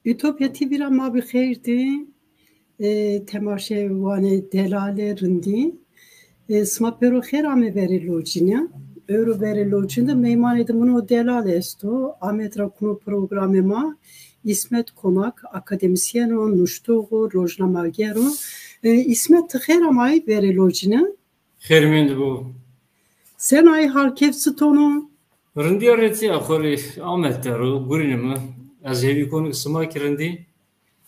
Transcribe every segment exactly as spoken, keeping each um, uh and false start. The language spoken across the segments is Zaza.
Ütopya T V ra ma bi xeyr dî. E, temaşevanê delale rindî. E, sima pêro xêr ame verê locîne. Ewro verê locîne de meymanê de min o delal esto. Amed ra kuno programê ma. İsmet Konak, akademîsyen o, nuştox o, rojnamager o. E, İsmet, ti xêr amay verê locîne. Xêr mendî bo. Senayî, hal kêf çiton o? Rindîya retîya xo rê Amed der o, gurînîme. Ez hêvî konik sima kî rindî.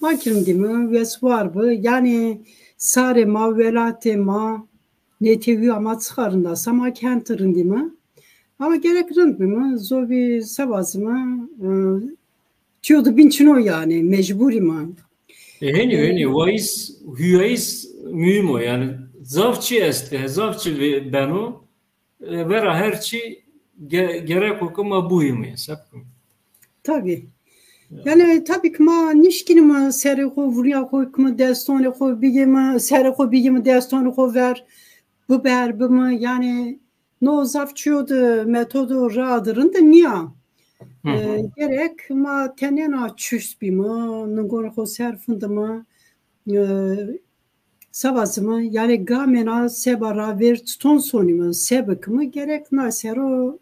Ma kî rindîme, wes war bi. Yanî sarê ma, welatê ma, netewîya ma çixa rind a, sa ma kî hend rindîme. Ama gerek rind bîme, zobî se vazîme, e, çîyo di bîn çin o yanî, mecburîme. E, henî, e, henî, wayis, huyayis muhîm o yanî. Zaf çî estê, zaf çî ve-, beno, e, vera her çî ge-, gerek o ke ma buhîme, se bikîme. Tabî. Ya. Yanî, tabî ke ma nişkînîme serê xo, vurîya xo bikîme, destonê xo bigîme, serê xo bigîme, destonê xo ver, biber bime. Yanî, no zaf çîyo di metodo ra di rind nîya. Hı hı. E, gerek ma tenêna çust bîme, ningonê xo ser findime, e, se vazime, yanî gamêna seba ravêr çiton sonîme, se bikime, gerek na ser o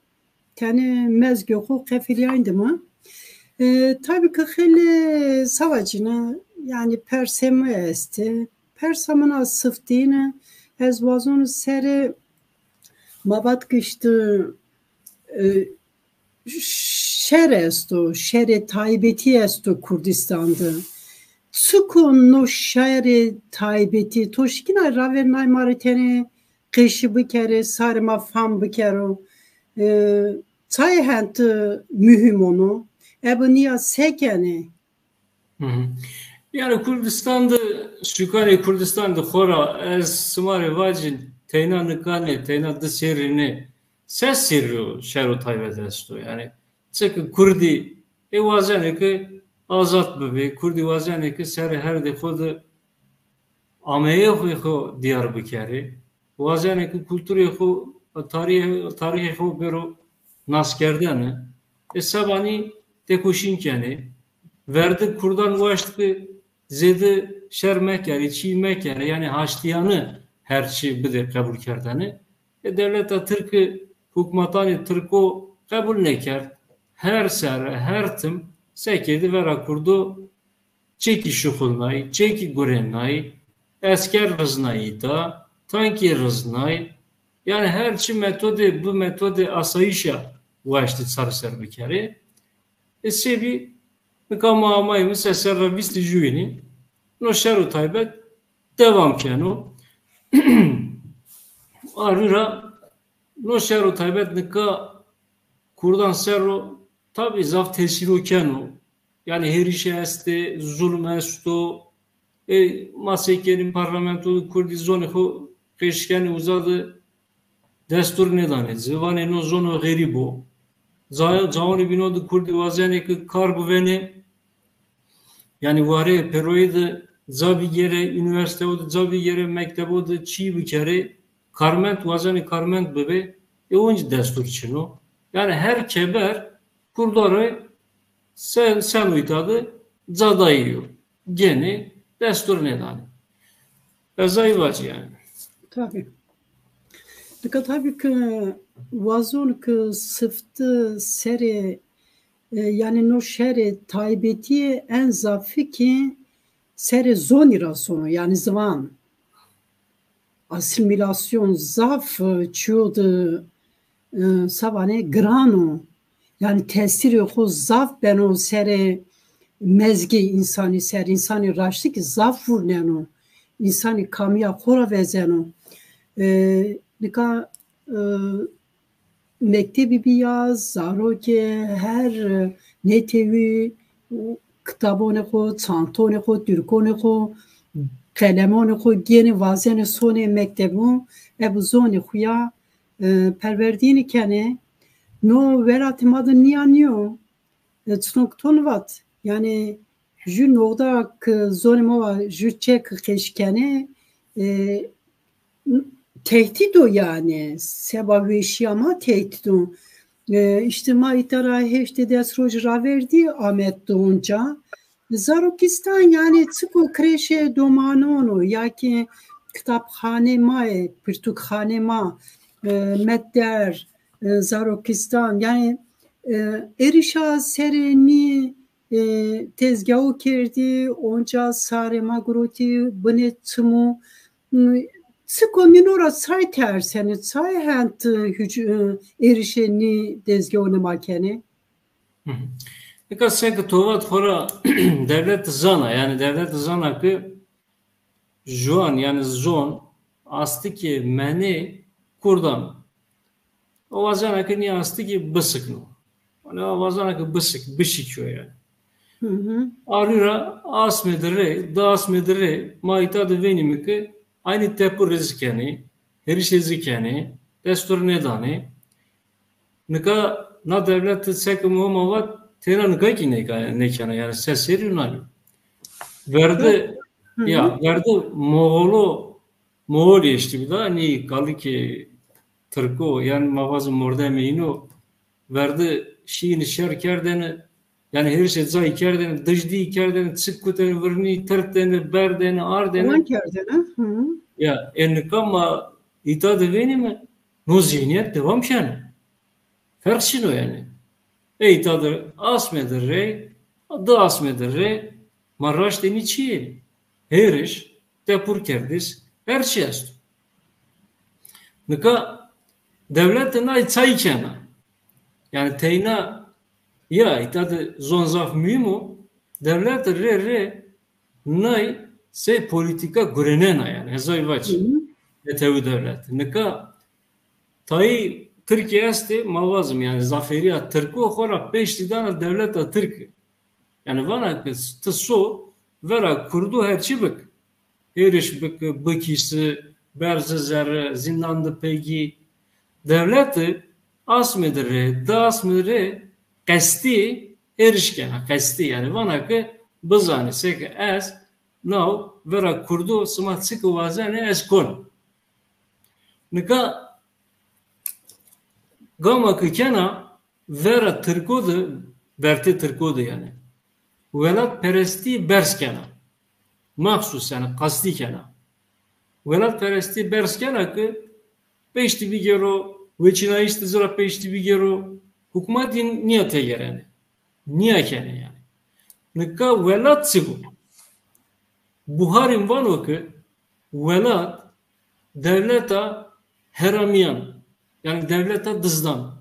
tenê mezgê xo qefilîyayndime. E, tabî ke xeylê se vacîne, yanî persê mi estê. Persa min a siftîne, ez wazon serê ma vat ke îşte, e, şer esto, şerê taybetî esto Kurdistan de. Çik o no şerê taybetî? To şikîna ravêr nay ma rê tenê qeşî bikerê, sarê ma fam bikero. E, çayê hend muhîm o no? Ebe nîya se kenê? Hı hı. Yanî Kurdistan de, sukanê Kurdistan de xora ez sima rê vacî teyna nika nê, teyna di serrî nê. Ses serrî o şero taybet esto. Yanî çike kurdî ê wazenê ke azad bibê, kurdî wazenê ke serê herdê xo de ameyê xo, xo dîyar bikerê. Wazenê ke kulturê xo, tarîhê, tarîhê xo bêro naskerdene. E, sebanî tekoşîn kenê. Verdi kurdan waşt ke zêde şer mekerê, çî mekerê, yanî haştîyane her çî bidê qebulkerdene. E, dewleta tirke, hukmatanê tirko qebul nêkerd. Her serre, her tim se kerdî vera kurdo çekî şuxulnay, çekî gurenay, esker riznay îta, tankî riznay. Yanî her çi metodê, bi metodê asayîşa waştî çareser bikerê. E, sebî nika ma amayîme se serra vîst û jûyînî. No şero taybet devam keno. Arî ra no şero taybet nika kurdan ser o tabî zaf tesîro keno. Yanî hêrişe estê, zulm esto. E, ma se kenî parlamento de kurdî zonê xo qeşî kenê, uza de destur nêdanê ci. Vanê no zono xerîb o. Ca-, cawanê bîno de kurdî wazenê ke kar bivenê. Yanî warê pêroyî de ca bigêrê, unîversîteyo de ca bigêrê, mektebo de çî bikerê, karmend, wazenê karmend bibê, e, oncî destur çin o. Yanî her keber kurdo rê se-, seno îta de ca dayî yo. Genê destur nêdanê. Ez ay vacî yanî. Tabî. Nika tabî ke wazon ke sifte serê, e, yanî no şerê taybetî en zafî kî serê zonî ra sono, yanî ziwan. Asîmîlasyon zaf, e, çîyo de, e, se vanê giran o. Yanî tesîrê xo zaf beno serê mezgê însanî ser. Însanî raştî kî zaf vurneno. Însanî kamîya xo ra vezeno. E, nika, e, mektebî bîya, zarokê her, e, netewî, e, kitabonê xo, çantonê xo, tûrkonê xo, qelemonê xo gênê, wazenê sonê mektebo, ebe zonê xo ya, e, perwerdîyînî kenê. No welatê ma de nîya nîyo. E, çiton ke ton vat, yanî jü noxda ke zonê ma wa jü çek qeşî kenê, e, tehdîd o yanî, seba weşîya ma tehdîd o. E, îşte ma îta ra heştê des roj ravêrdî Amed de onca. Zarokistan, yanî çiko kreşê domanon o, ya kî kitapxanê ma yê, pirtûkxanê ma, e, metder, e, Zarokistan, yanî, e, êrişa serê nî, e, tezgahû kerdî, onca sarê ma girotî binê çimû. Çiko nîno ra çay tersenê, çay hend hüc-, e, êrişê nî dezgahûnê ma kenê? Hı hı. Nika seke to vat xora dewlet zana, yanî dewlet zana ki juan, yanî zon, astikê menê kurdan. O wazena ki nî astikê bisikno. Yanî o wazena ki bisik, bişikyo yanî. Hı hı. Arî ra asmê de rê, di asmê de rê, ma îta de vênîme ki aynî tepû rê zî kenê, hêrişê zî kenê, dest û rê nêdanê. Nika na dewlet de seke mi Homa vat, têna nika kî nêka-, nêkena, yanî se serî Yunanî. Verde, hı hı, ya, verde Moğolo, Moğolî eştî bî da, nî kalikê Tirko, yanî ma vazê mordemê îno, verde şîyêne şer kerdêne, yanî hêrişê cayî kerdêne, dijdî kerdêne, çik kutêne, virnî tirtêne, berdêne, ardêne. Wan kerdêne. Hı. Ya, e nika ma îta de vênîme, no zîhnîyet dewam keno. Ferq çin o yanî. Ey ta de asmê de rê, di asmê de rê, ma raştê nî çi yê? Hêriş, tepûrkerdiş, her çi esto. Nika dewlete nay çay kena. Yanî teyna ya, îta de zon zaf muhîm o. Dewlete rê rê nay sey polîtîka gurenena yanî, hezayî vac. Hı hı. Netewî dewlet. Nika tayî Tirkî estê, ma vazim yanî, zafêrîya Tirko xo ra pêştî dana dewleta Tirk. Yanî vana ki ti so vera Kurdo her çi bik. Hêriş bik, bikîsi, berzi zerre, zîndan de pegî. Dewleti asmê de rê, di asmê de rê qestî hêriş kena, qestî. Yanî vana ki bizanê seke ez naw vera Kurdo sima çik wazenê ez kon. Nika gama ki kena vera Tirko de, vertê Tirko de yanî, welatperestî berz kena. Maxsus yanî qastî kena. Welatperestî berz kena ki pêştî bigêro, weçînayîş de ci ra pêştî bigêro, hukmatî nîya têgerenê. Nîya kenê yanî. Nika welat çi bo? Buharîn vano ki welat dewleta heramîyan, yanî dewleta dizdan.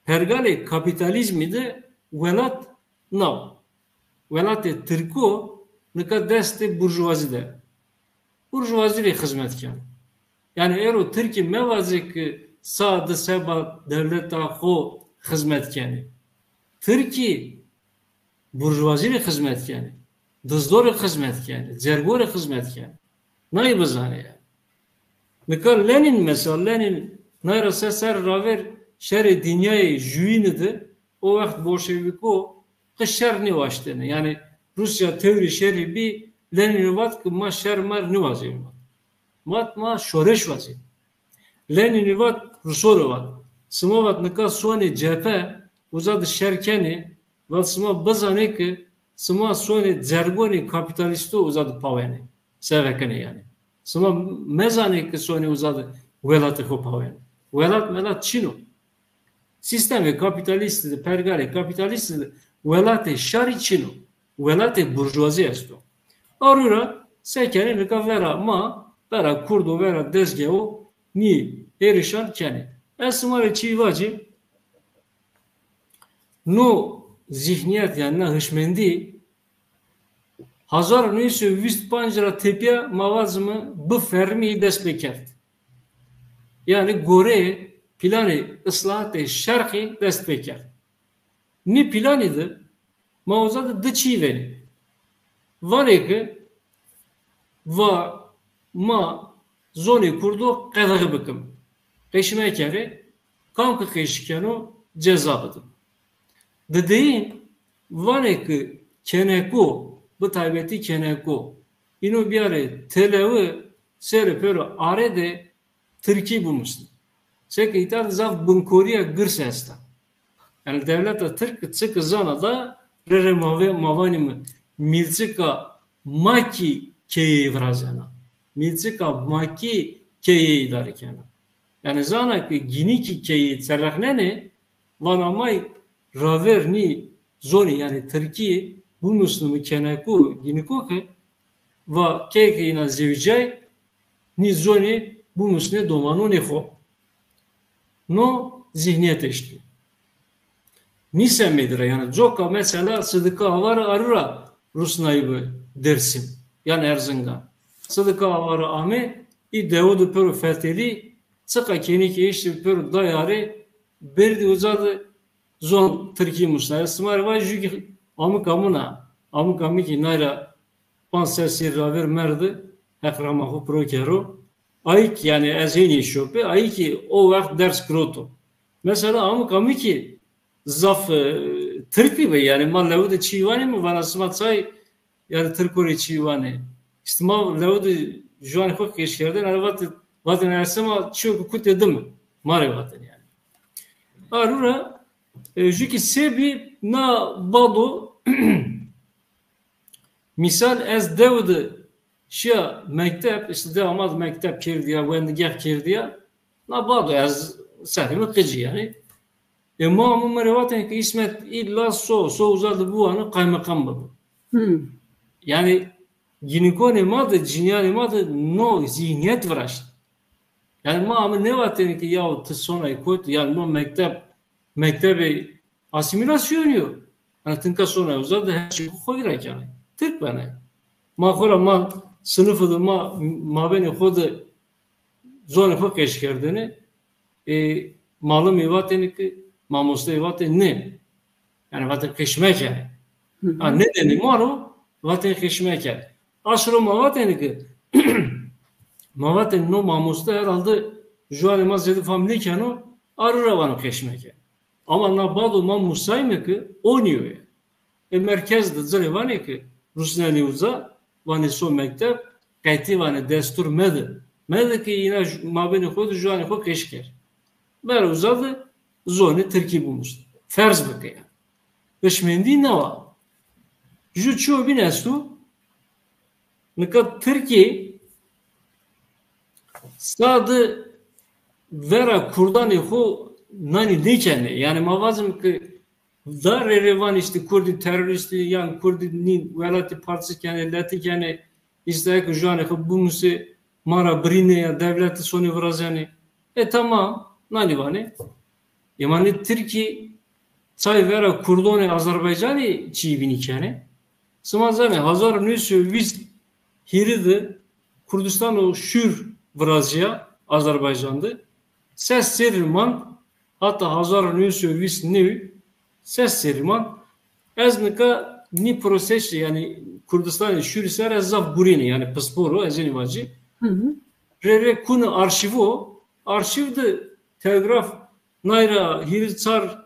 Pergalê kapîtalîzmî de welat naw. Welatê Tirko nika destê burjuwazî de. Burjuwazî rê xizmet keno. Yanî êro Tirkî mevazê ki sa di seba dewleta xo xizmet kenê. Tirkî burjuwazî rê xizmet kenê. Dizdo rê xizmet kenê. Cergo rê xizmet kenê. Nayê bizanê ya. Nika Lenîn mesela, Lenîn nay ra se serr ravêr şerê dinyayê juyîne de, o wext bolşevîko qe şer nêwaştêne. Yanî Rûsya tewrê şerî bî, Lenînî vat ki ma şer mer nêwazênîme. Vat ma şoreş wazênîme. Lenînî vat, Ruso rê vat, sima vat nika sonê cephe, uza de şer kenê, vat sima bizanê ki sima sonê cergonê kapîtalîsto uza de pawenê, sevekenê yanî. Sima mezanê ki sonê uza de welatê xo pawenê. Welat melat çin o. Sîstemê kapîtalîstî de, pergalê kapîtalîstî de welatê şarî çin o. Welatê burjuwazî esto. Arû ra se kenê nika vera ma, vera kurdo, vera dezgewo nî hêrişan kenê. Ez sima rê çî vacî, no zîhnîyet yanî na hişmendî hezar û new sey û vîst û panc ra tepîya ma vazime bi fermî dest pê kerd. Yanî goreyê planê îslahatê şerqî dest pê kerd. Nî planî de ma uza de di çî vênê. Vanê ke va ma zonê kurdo qedexî bikim. Qeşî mekerê, kam ke qeşî keno ceza bidim. Dideyîn vanê ke keneko, bi taybetî keneko, îno bîyarê telewi serê pêro arê de tirkî bimusnê. Seke îta de zaf binkorîya girs esta. Yanî dewleta tirk çike zana da Rê rê ma ve-, ma vanîme, mîlçika ma kî keyeyî virazena. Mîlçika ma kî keyeyî îdare kena. Yanî zana ke gînî kî keyeyî çerexnenê, vana may raver nî zonî, yanî tirkî, bimusnîme keneko, gîniko ke va key ke îna zewicay, nî zonî bimusnê domanonê xo. No zîhnîyet eştî. Nî semedî ra, yanî coka mesela Sidika Awa ra arî ra rusnayî bi Dêrsim, yanî Erzingan. Sidika Awa ra amê, î dewe de pêro fetelî, çiqa kenî kî eştî pêro day arê, berdî uca de zon tirkî musna. Ez sima rê vaj, jû kî amika min a. Amika mi kî nay ra panc sey serrî ravêr merdi, Heq rehma xo piro kero. Ayî kî, yanî ez hênî şopê, ayî kî o wext ders giroto. Mesela amika mi kî zaf, e, tirk bî be, yanî ma lewe de çî vanîme, vana sima çay, yanî tirko rê çî vanê. Îşte ma lewe de juanê xo qeşkerdêne, yanî vatê, vatêne, e, sima çîyo ke kutê dime. Ma rê vatêne yanî. Arî ra, e, jû kî se bî na bado, mîsal ez dewe de şîya mekteb, îşte dewa ma de mekteb kerdîya, wendigeh kerdîya, na bado ez serrî mi qicî yanî. E, ma mi, mi rê vatêne ke Îsmet îlla so, so uza de biwano, qaymeqam bibo. Yanî gînikonê ma de, cinîyanê ma de no zîhnîyet viraşt. Yanî ma amê nêvatêne ke yaw ti sonay kot, yanî no mekteb, mektebê asîmîlasyonî yo. Yanî ti nika sonay uza de her çî xo vîra kenay. Tirk benay. Ma xo ra, ma sinifî de, ma mabênê xo de zonê xo qeşkerdêne. E, malimî vatêne ke, mamosteyî vatêne nê. Yanî vatêne qeş mekerê. Ha, nêdenê ma ro, vatêne qeş mekerê. Aşro ma vatêne ke, ma vatêne no mamoste herhalde juanê ma zêde fam nêkeno, arî ra vano qeş mekerê. Ama na bado ma musayme ke o nîyo ya. E, merkez de ci rê vanê ke rusnenê uza, vanê so mekteb, qetî vanê destûr mede. Mede ke îna ju-, mabênê xo de juanê xo qeş ker. Bere uza de zonê tirkî bimusnê. Ferz bike yanî. Hişmendî na wa. Ju çîyo bîn esto. Nika tirkî sa de vera kurdanê xo nanî nêkenê. Yanî ma vazim ke da rê rê vanê îşte kurdî terorîstî, yan kurdî nî welatî parçe kenê, letî kenê, îşte eke juanê xo bimusê ma ra birînê ya dewlete sonê virazenê. E, tamam, nanî vanê. Ema nê tirkî çay vera kurdonê Azerbaycanî çîyê bînî kenê. Sima zanê, hezar new sey û vîst hîrî de Kurdistano Şûr virazîya Azerbaycan de. Ses serrî mand, hata hezar new sey û vîst new ses serrî mand. Ez nika nî prosesî, yanî Kurdistanê Şûrî ser ez zaf gurîne, yanî pispor o, ez ênî vacî. Rê rê kune arşîvo, arşîv de telgraf nay ra hîrî çar,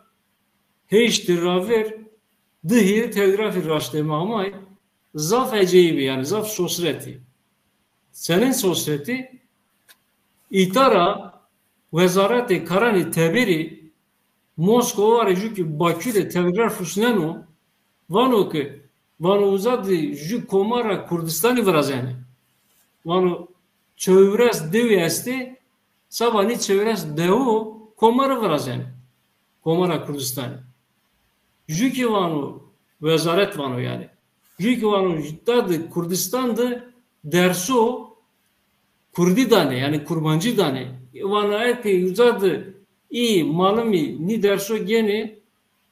heştî raver, di hîrî telgrafî raştê ma amay. Zaf ecayîb î, yanî zaf sosretî. Senên sosretî? Îta ra Wezaretê Karanê Teberî Moskova rê jû kî Bakû de telgraf rusneno, vano ke, vano, uza de jû komara Kurdistanî virazenê. Vano, çewres dewî estê, seba nî çewres dewo komara virazenê. Komara Kurdistanî. Jû kî vano, wezaret vano yanî. Jû kî vano, îta de Kurdistan de derso kurdî danê, yanî kurmancî danê. Vano eke uza de î malimî nî derso gênê,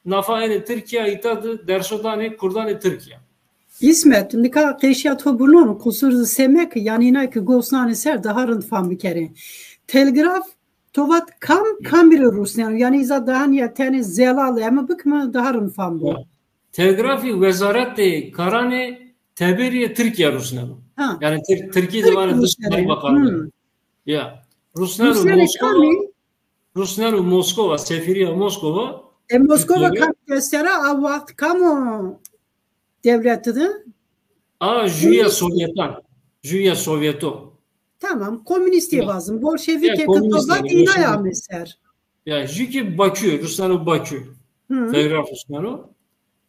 nafa ênê Tirkîya, îta de derso danê kurdanê Tirkîya. Îsmet, nika qeşîya to burnon, qusur zî semeke, yanî îna ke gos nanê ser daha rind fam bikerê. Telgraf, to vat kam, kamî rê rusneno? Yanî îza daha nîya tenê zelal eme bikime daha rind fam bo. Telgrafî Wezaretê Karanê Teberî yê Tirkîya rusneno. Ha. Yanî Tir-, Tirkî de vanê Dışişleri Bakanlığı. Ya. Rusneno Moskova. Rusneno Moskova, sefîrîya Moskova. E, Moskova kam göstere, a wext kam o dewleti de? A, jûya Sovyetan. Jûya Sovyeto. Tamam, komünîstî vazim. Bolşevîkê ke to vat, îna ya ame ser. Ya, jû kî Bakû, rusneno Bakû. Telgraf rusneno.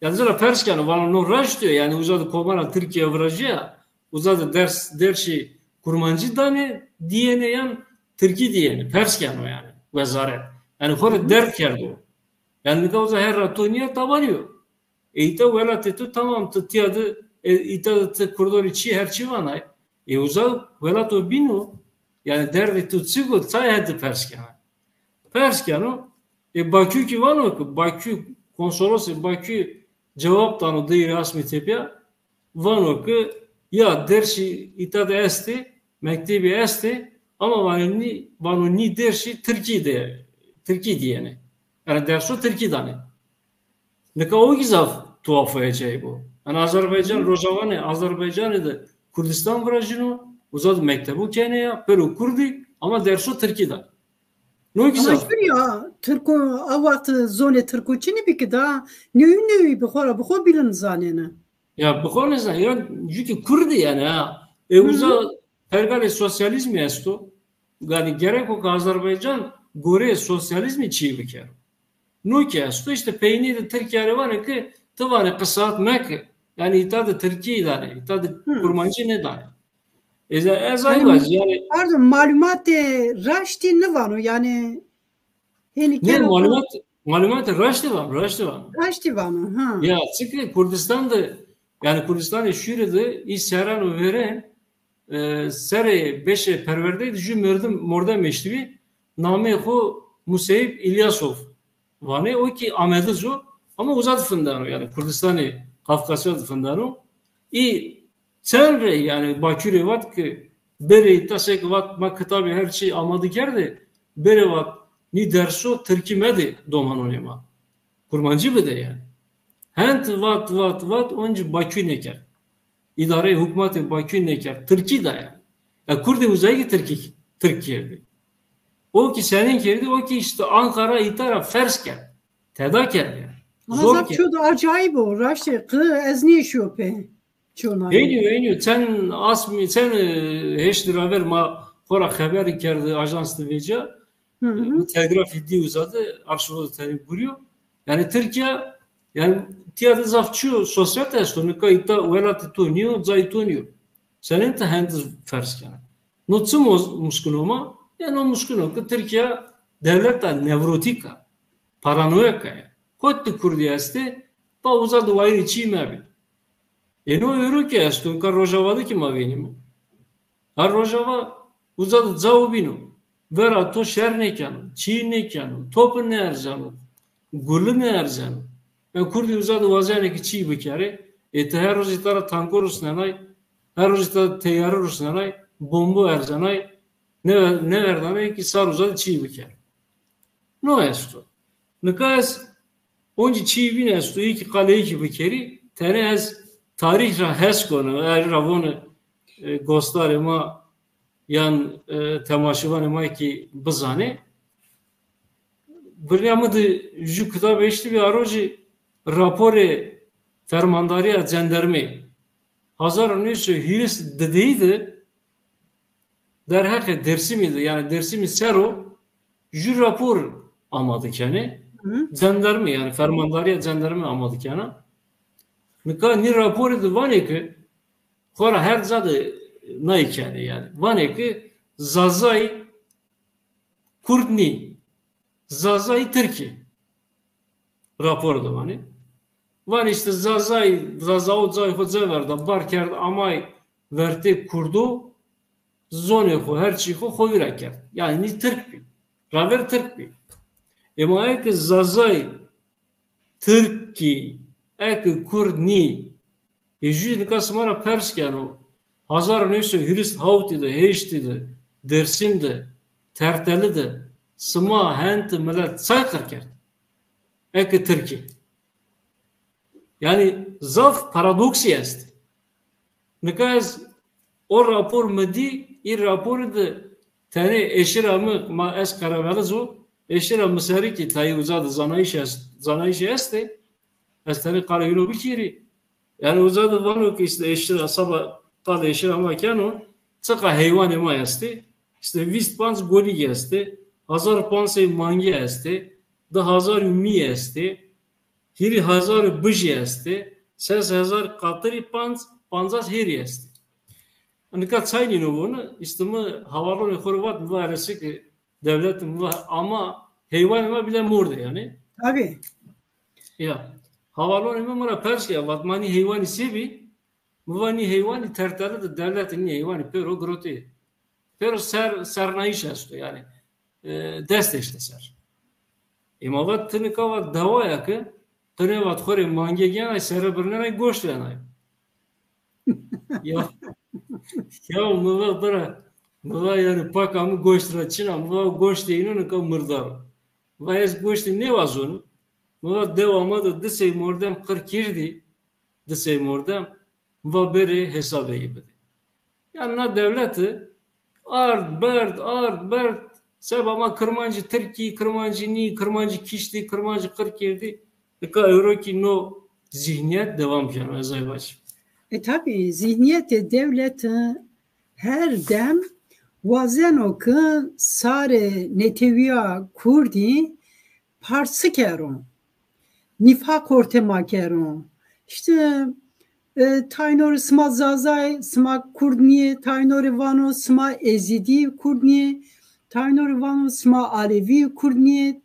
Yanî zira pers keno, vano no raşt yo, yanî uza de Komara Tirkîya virajîya, uza de ders, dersî kurmancî danê, dîyêne yan tirkî dîyêne. Pers keno yanî wezaret. Yanî xo rê derd kerdo. Yanî nika uza her ra to nîya tawanî yo. E, îta welatê to tamam, ti tîya de, e, îta de ti kurdo rê çî, her çî vanay. E, uza welato bîn o. Yanî derdê to çik o, çay heti pers kena. Pers keno. E, Bakü kî vano ke, Bakü, konsolosê Bakü cewab dano di rasmî tepîya. Vano ke ya dersî îta de estê, mektebî estê, ama vanê nî, vano nî dersî tirkî de, tirkî dîyêne. Yanî derso tirkî danê. Nika o kî zaf tuhaf û ecayîb o. Yanî Azerbaycan, Rojawanê Azerbaycanê de Kurdistan virajîno, uza de mektebo kenê ya, pêro kurdî, ama derso tirkî da. No kî Ama zaf. Jûrî ya, Tirko, a wext zonê Tirko çinî bî ki da, newî newî bi xo ra, bi xo bîlin zanêne. Ya bi xo nêzan, ya jû kî kurdî yanî ha. E, uza pergalê sosyalîzmî esto. Yanî gerek o ke Azerbaycan goreyê sosyalîzmî çî bikero. No kî esto, îşte peynî de Tirkîya rê vanê ke ti vanê qisat meke. Yanî îta de tirkî danê, îta de kurmancî nêdanê. Ez, ez ay vacî yanî. Pardon, malumatê raştî nêvano yanî. Hênî Nê, keno malumat, malumatê raştî vano, raştî vano. Raştî vano, ha. Ya, çike Kurdistan de, yanî Kurdistanê şûrî de î serran û verên, e, serê beşê perwerdeyî de jû merdim, mordem eştibî, nameyê xo Museyîb Îlyasov vanê, o kî Amediz o, ama uza de findeno, yanî Kurdistanê Kafkasya de findeno. Î çend rey, yanî Bakü rê vat ke, berê îta seke vat ma kitabê her çî amade kerdê, berê vat nî derso tirkî medê domanonê ma. Kurmancî bidê yanî. Hend vat, vat, vat, oncî Bakü nêkerd. Îdareyê hukmatê Bakü nêkerd. Tirkî da yanî. E, kurdê uzayî kî tirkî, tirk kerdî. O kî senîn kerdî, o kî îşte Ankara îta ra ferz kerd. Teda kerd yanî. Ama zaf çîyo de acayîb o, raştê qi ez nêşîyo pê. Çona. Heynî yo, heynî yo. Çend asmî, çend, e, heştî raver ma xo ra xeberî kerd ajans de vêca. Hı hı. E, telgrafî dî uza de, arşîvo de tenê gurîyo. Yanî Tirkîya, yanî tîya de zaf çîyo sosyete esto. Nika îta welatê to nîyo, cayê to nîyo. Senên ti hend ferz kena. No çim o muskino ma? Yanî o muskino ke Tirkîya dewleta newrotîk a, paranoyak a ya. Kot de kurdî estê, ba uza de wayîrê çîyî mebê. Ê no ewro kî esto, nika Rojava de kî ma vênîme. Her Rojava uza de cawo bîno. Vera to şer nêkeno, çîyî nêkeno, topi nêerzeno, guli nêerzeno. E, kurdî uza de wazenê ke çîyî bikerê, ê ti her rojî ta ra tanko rusnenay, her rojî ta ra teyare rusnenay, bombo erzenay, nêver-, nêverdanay ke sar uza de çîyî bikerê. No esto. Nika ez oncî çîyî bîn esto, î kî qalê î kî bikerî, tenê ez tarîx ra hes kono, erî ra vone, e, gostarê ma yan, e, temaşevanê ma kî bizanê. Virnîya mi de jû kitab eştibî, a rojî raporê Fermandarîya Cendermê hezar û new sey û hîris dideyî de derheqê Dêrsimî de, yanî Dêrsimî ser o jû rapor amade kenê. Hı. Cenderme, yanî Fermandarîya Cenderme amade kena. Nika nî raporî de vanê ke xo ra her ca de nay kenê yanî. Vanê ke Zazay kurd nî. Zazay tirkî. Rapor de vanê. Vanê îşte Zazay, Zazawo cayê xo ceverda, bar kerd, amay vertê kurdo, zonê xo, her çî xo xo vîra kerd. Yanî nî tirk bî. Raver tirk bî. Ema eke Zazay tirk kî, eke kurd nî, ê jû nika sima ra pers keno, hezar û new sey û hîris hawtî de, heştî de, Dêrsim de, Tertelî de, sima henti milet çay qir kerd? Eke tirkî. Yanî zaf paradoksî est. Nika ez o rapor mi dî, î raporî de tenê eşîra mi, ma ez Qerebeliz o, eşîra mi serî kî tayê uza de zanayîş est, zanayîşî estê. Ez tenê qalê wîno bikerî. Yanî uza de vano ke îşte eşîra saba qalê eşîra ma keno, çiqa heywanê ma estê. Îşte vîst panc golîgî estê, hezar û panc sey mangî estê, di hezar û mî estê. hîrî hezarî bijî estê, ses hezar qatirî panc, pancas hîrî estê. Nika çay nîno vûni, îşte mi havalonê xo rê vat, mi va resê ke dewlet, mi va ama heywanê ma bîle mordê yanî. Tabî. Ya. Havalonê mi mi ra pers kerd, vat ma nî heywanî se bî? Mi va nî heywanî tertele de dewlete nî heywanî pêro girotê. Pêro ser, sernayîş esto yanî. E, dest eşte ser. Ê ma vat ti nika vat dewaya ke qinê vat xo rê mange gênay, sere birnenay, goşt venay. Ya, ya mi va bira, mi va yanî paka mi goşt ra çin a, mi va goştê îno nika mirdar o. Mi va ez goştê nêwazon. Mi va dewa ma de di sey mordem qir kerdî, di sey mordem, mi va bêrê hesabê yî bidê. Yanî na dewlete ard berd, ard berd, seba ma kirmancî tirkî, kirmancî nî, kirmancî kiştî, kirmancî qir kerdî. Nika ewro kî no zîhnîyet dewam keno, ez ay vajî. E, tabî, zîhnîyetê dewlete her dem wazeno ke sarê netewîya kurdî parsi kero. Nîfaq orte ma kero. Îşte, e, taynor sima Zazay, sima kurd nîyê, taynor vano sima Ezîdî kurd nîyê, taynor vano sima Alevî kurd nîyê.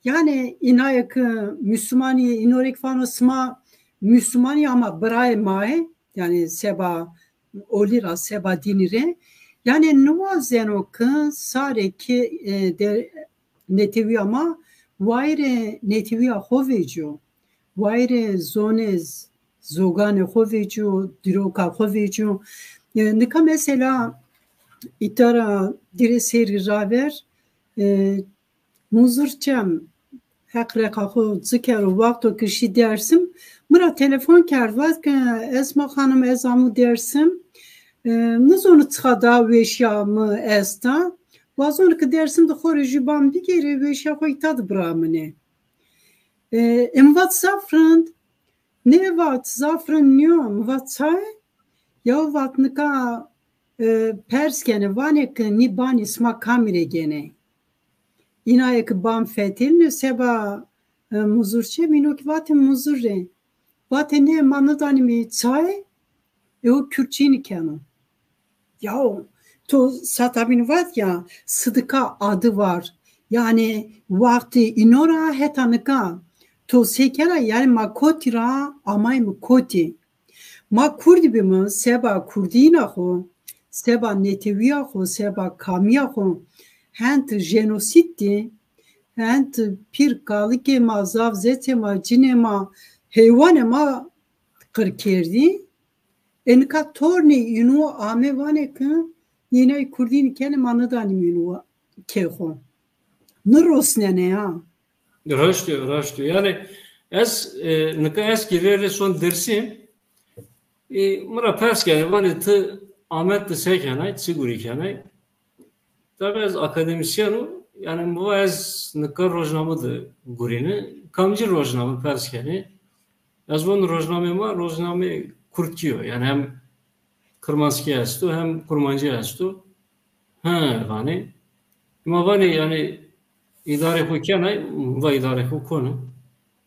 Yanî înaye ke Musulmanî, înorê ke vano sima Musulmanî ama birayê ma yê. Yanî seba olî ra, seba dînî rê. Yanî niwazeno ke sarê ke, e, de, netewîya ma wayîrê netewîya xo vecîyo. Wayîrê zonê z-, zoganê xo vecîyo, dîroka xo vecîyo. E, nika mesela îta ra dîrê serî raver, e, Muzur Çem, Heq reqa xo ci kero, wexto ke şî Dersim, mi ra telefon kerd, vat ke Esma xanim, ez amû Dersim, e, nizonu çiqa daha weşîya mi esta. Wazon ke Dersim de xo rê jû ban bigêrê, weşîya xo îta de biraminê. E, ê mi vat zaf rind. Nê vat zaf rind nîyo, mi vat çay? Yaw vat nika, e, pers kenê, vanê ke nî banî sima kamî rê gênê? Înaye ke ban fetelînê seba, e, Muzur Çem, îno kî vatê Muzur rê. Vatê nê, ma nidanîme çay, e, o Kürtçînî keno. Yaw, to sata bîn vat ya, sidika adı var. Yanî wextê îno ra heta nika to se kena, yanî ma kotî ra amayme kotî? Ma kurdî bîme, seba kurdîna xo, seba netewîya xo, seba kamîya xo hend jenosîd dî, hend pîr kalikê ma, zaf zêçê ma, cinê ma, heywanê ma qir kerdî. Ê nika tornê înu ame vanê ke nînay kurdînî kenê, ma nidanîme înu kê xo. Nirosnenê ha. Raşt o, raşt o. Yanî ez, e, nika ez kî rê rê son Dersim, e, mi ra pers kenê, vanê ti Amed de se kenay, çi gurî kenay? Tabî ez akademîsyen o, yanî mi va ez nika rojname de gurîne. Kamcî rojname pers kenê? Ez von rojnamê ma rojnamê kurdkî yo. Yanî hem kirmanckî esto, hem kurmancî esto. Ha, vanê. Ma vanê yanî îdarê xo kenay, mi va îdarê xo kone.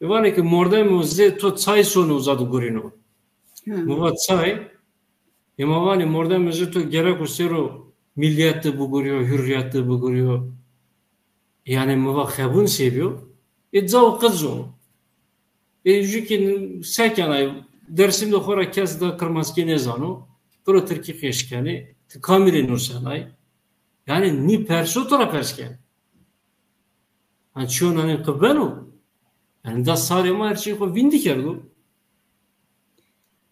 E, vanê ke mordemo zê to çay sono uza de gurîno. Hı. Mi va çay. Ê ma vanê mordemo zê to gereko sero milîyet de bigurîyo, hurrîyet de bigurîyo. Yanî mi va xebun se bîyo? Ê cawo qiz o. Ê jû kî se kenay, Dersim de xo ra kes da kirmanckî nêzano, piro tirkî qeş kenê, ti kamî rê nusenay? Yanî nî perso to ra pers kenê. Ha, çîyo nanên qi beno? Yanî da sarê ma her çî xo vîndî kerdo.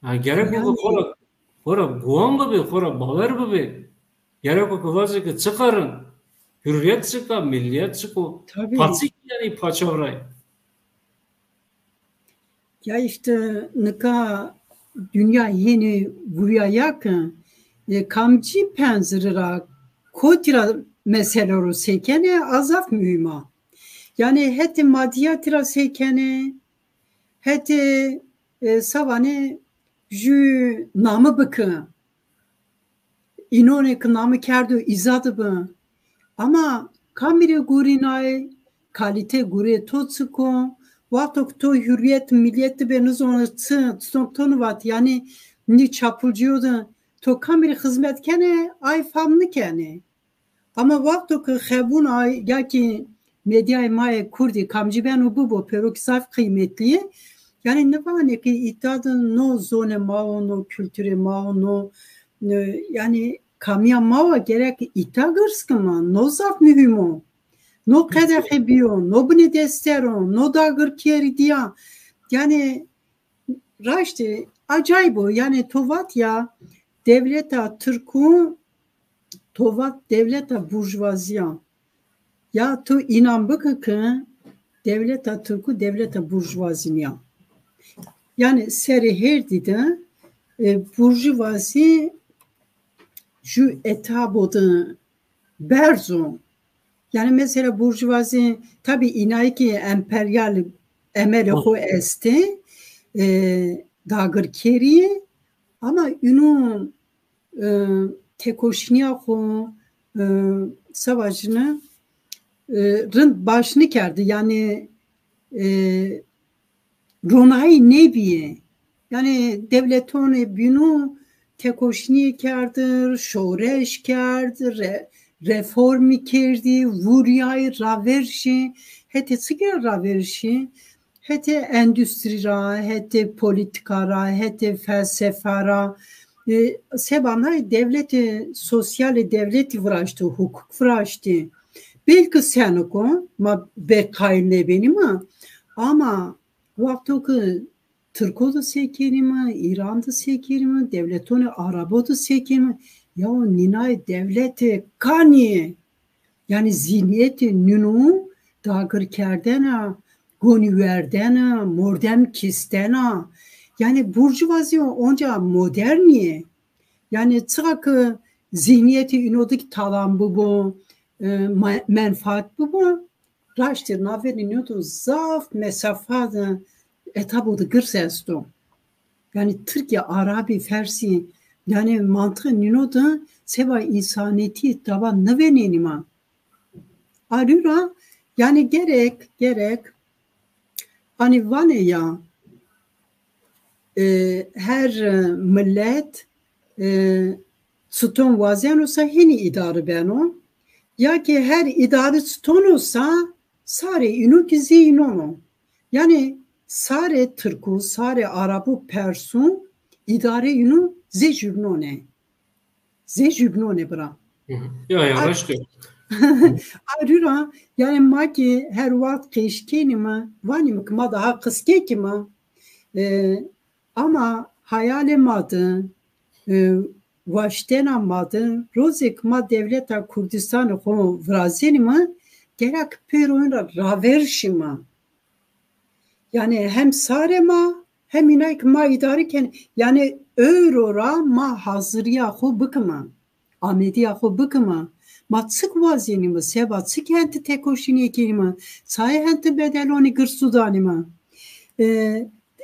Ha, gereko ke xo ra, xo ra guwan bibê, xo ra bawer bibê. Gereko ke vazê ke çiqa rind, hurrîyet çik a, milîyet çik o, tabî, paçî kî yanî paçavrayê. Ya îşte nika dinya hênî vurîya ya ke, e, kamcî penzire ra, kotî ra mesele ro se kenê, a zaf muhîm a. Yanî hetê madîyatî ra se kenê, hetê, e, sa vanê jû name bike. Înonê ke name kerdo îza de bi. Ama kamî rê gurînay, kalîte gurê to çik o, Wexto ki to hurriyet, millet bê, nizon çi, çiton to nivat, yanî nî çapulcîyo de to kamî rê xizmet kenê, ay fam nikenê. Ama wexto ki xebûn ay, ya ki medyayê ma yê kurdî kamcî beno bibo, pêro ki zaf qîmetlî yê. Yanî nivanê ki îta de no zonê ma wo, no kulturê ma wo, no, e, yanî kamîya ma wa gerek îta girs kima, no zaf muhîm o. No qedexê bîyo, no binê desteron, no dagirkerî dîya. Yanî raştî acayîb o. Yanî to vat ya dewleta tirkû, to vat dewleta burjuvazî ya. Ya to înan bike ke dewleta tirkû dewleta burjuvazî nîya. Yanî serê hêrdî de, e, burjuvazî ju etabo de berz o. Yanî mesela burjuvazî, tabî înayê ki emperyal emelê xo estê, e, dagirkerî, ama ino, e, têkoşînîya xo, e, se vajîne, e, rind baş nêkerdî. Yanî, e, ronayî nêbîyê. Yanî dewletonê bînû têkoşînî kerdî, şoreş kerd, re-, reformî kerdî, vurîyayî, raverişî, hetê çi ke raverişî, hetê endustrî ra, hetê polîtîka ra, hetê felsefa ra, e, seba na dewletê sosyalê dewletî viraştî, hukuk viraştî. Belkî senik o, ma bê qayîl nêbenîme, ama wexto ke Tirko de se kenîme, Îran de se kenîme, dewletonê Arabo de se kenîme, yaw nînay dewlete kanî yê? Yanî zîhnîyetê nîno dagirkerdene, gonîwerdene, mordem kistena. Yanî burjuvazî onca modernî yê. Yanî çiqa ke zîhnîyetê îno de ki talan bibo, e, ma-, menfaat bibo, raştî navbêrê nîno de zaf mesafa de, etabo de girs esto. Yanî tirkî, arabî, fersî, yanî mantiqê nîno de seba însanîyetî daba nêvênenîme. Arî ra, yanî gerek, gerek, hanî vanê ya, e, her, e, milet, e, çiton wazeno sa hênî îdare beno, ya ki her îdare çiton o sa, sarê îno ki zî înon o. Yanî sarê tirkû, sarê arabû, persû îdarê îno zê jubnonê. Zê jubnonê bira. Hı hı. Ya, ya, raşt o. Arî ra, yanî ma ki her wext qeşî kenîme, vanîme ki ma daha qiskek îme. E, ama hayalê ma de, e, waştena ma de, rozêk ma dewleta Kurdistanê xo virazenîme, gerek pêro yin ra raver şîme. Yanî hem sarê ma, hem înay ki ma îdare kenê. Yanî ewro ra ma hazirîya xo bikime, amadîya xo bikime. Ma çik wazenîme, seba çik hente têkoşînîye kenîme, çayê hente bedelonî girsû danîme. E,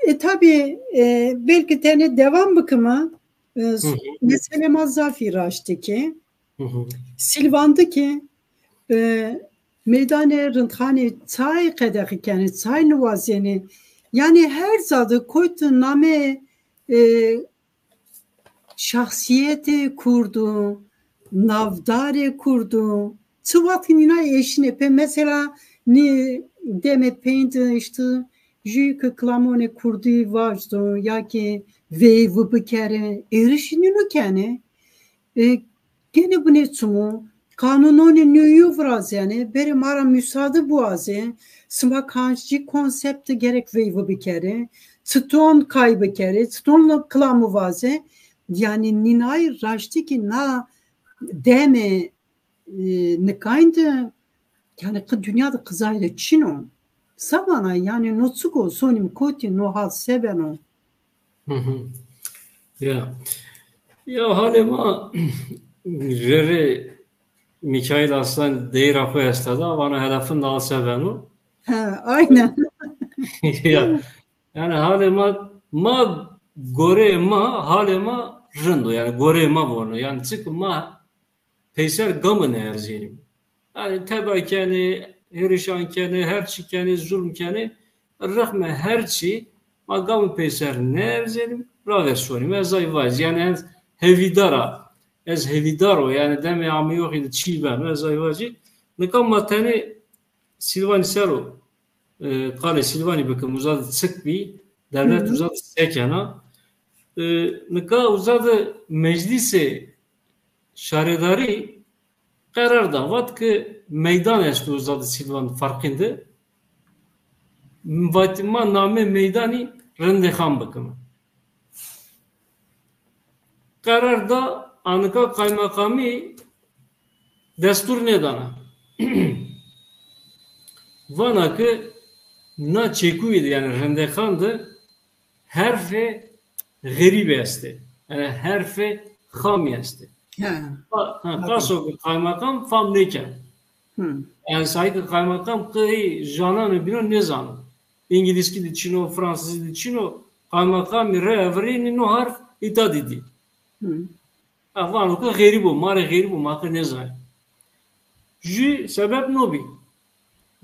e, tabî, e, belkî tenê dewam bikime. E, hı hı. Meselê ma zafî raştî ke. Hı hı. Sîlvan de ki, e, meydanê rindxanî çay qedexî kenê, çay niwazenê. Yanî her ca de kotî namê, e, şahsîyetê kurd o, navdarê kurd o. Çi wext nînay eşînê pê, mesela nî demê peyndî îşte jûyî ke kilamonê kurdî vajdo ya ki veyvî bikerê, êrişî nîno kenê. E, gênê binê çimû, qanûnonê newî yo virazenê, bêrê ma ra musade biwazê, sima kamcî konsept de gerek veyvî bikerê, çiton kay bikerê, çiton kilamû vazê. Yanî nînay raştî ki na demê, e, nikayn de, yanî qi dinya de qizayî de çin o. Se vana, yanî no çik o, sonîm kotî, no hal se beno? Hı hı. Ya. Ya halê ma rê rê Mîkaîl Aslan deyra xo esta da, vana hedefin da se beno. Ha, aynen. Ya. Yanî halê ma, ma goreyê ma, halê ma rind o. Yanî goreyê ma vono. Yanî çik ma peyser game nêerzenîme. Yanî teba kenê, hêrişan kenê, her çi kenê, zulm kenê. rixmê her çî ma gam û peyser nêerzênîm, ravêr şonîm. Ez ay vacî, yanî ez hevîdar a. Ez hevîdar o, yanî demê ameyoxî de çî beno, ez ay vacî. Nika ma tenê Sîlvanî ser o, e, qalê Sîlvanî bikim, uza de çik bî, dewlet Hı hı. uza de se kena. E, nika uza de meclîsê şaredarî qerar da, vat ke meydan esto uza de Sîlvan Farqîn de. Vat ma namê meydanî Rindexan bikime. Qerar da, anika qaymeqamî destûr nêdana. Vana ke na çekuyî de, yanî Rindexan de herfê xerîbî estê. Yanî herfê xamî estê. Ha. Ha, ha, qaso ke qaymeqam fam nêkerd. Hı. Yanî sayî ke qaymeqam qey jananê bînan nêzano. Îngilîzkî de çin o, fransizî de çin o, qaymeqamî rê evirînî no harf îta de dî. Hı. Ha, vano ke xerîb o, ma rê xerîb o, ma qe nêzanê. Jü sebeb no bî.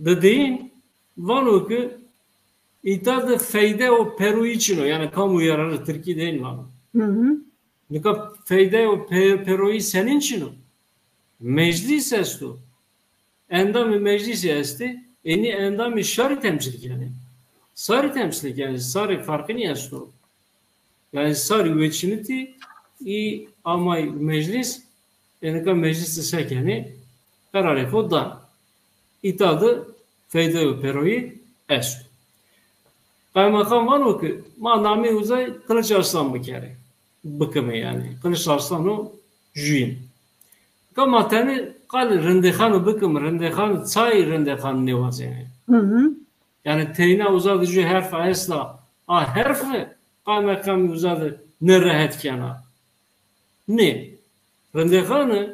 Dideyîn vano ke îta de feyde û peroyî çin o. Yanî kamu yararı tirkî de ên vano. Hı hı. Nika feyde û pe-, peroyî senîn çin o? Meclîs esto. Endamê meclîsî estê, enî endamê şarî temsîl kenê. Sarî temsîl kenê, sarê farqînî esto. Yanî sarî weçînitî, î amay meclîs, e nika meclîs de se kenê, qerarê xo da. Îta de feyde û peroyî esto. Qaymeqam vano ke ma namê uzay Kılıç Arslan bikerê. Bikime yanî. Kılıç Arslan o jüyîn. Ka ma tenê qalê Rindexanî bikim, Rindexanî çayî Rindexanî nêwazenê. Hı hı. Yanî teyna uza de jü herf a esta, a herfe qaymeqamî uza de nêrehet kena. Nê. Rindexanî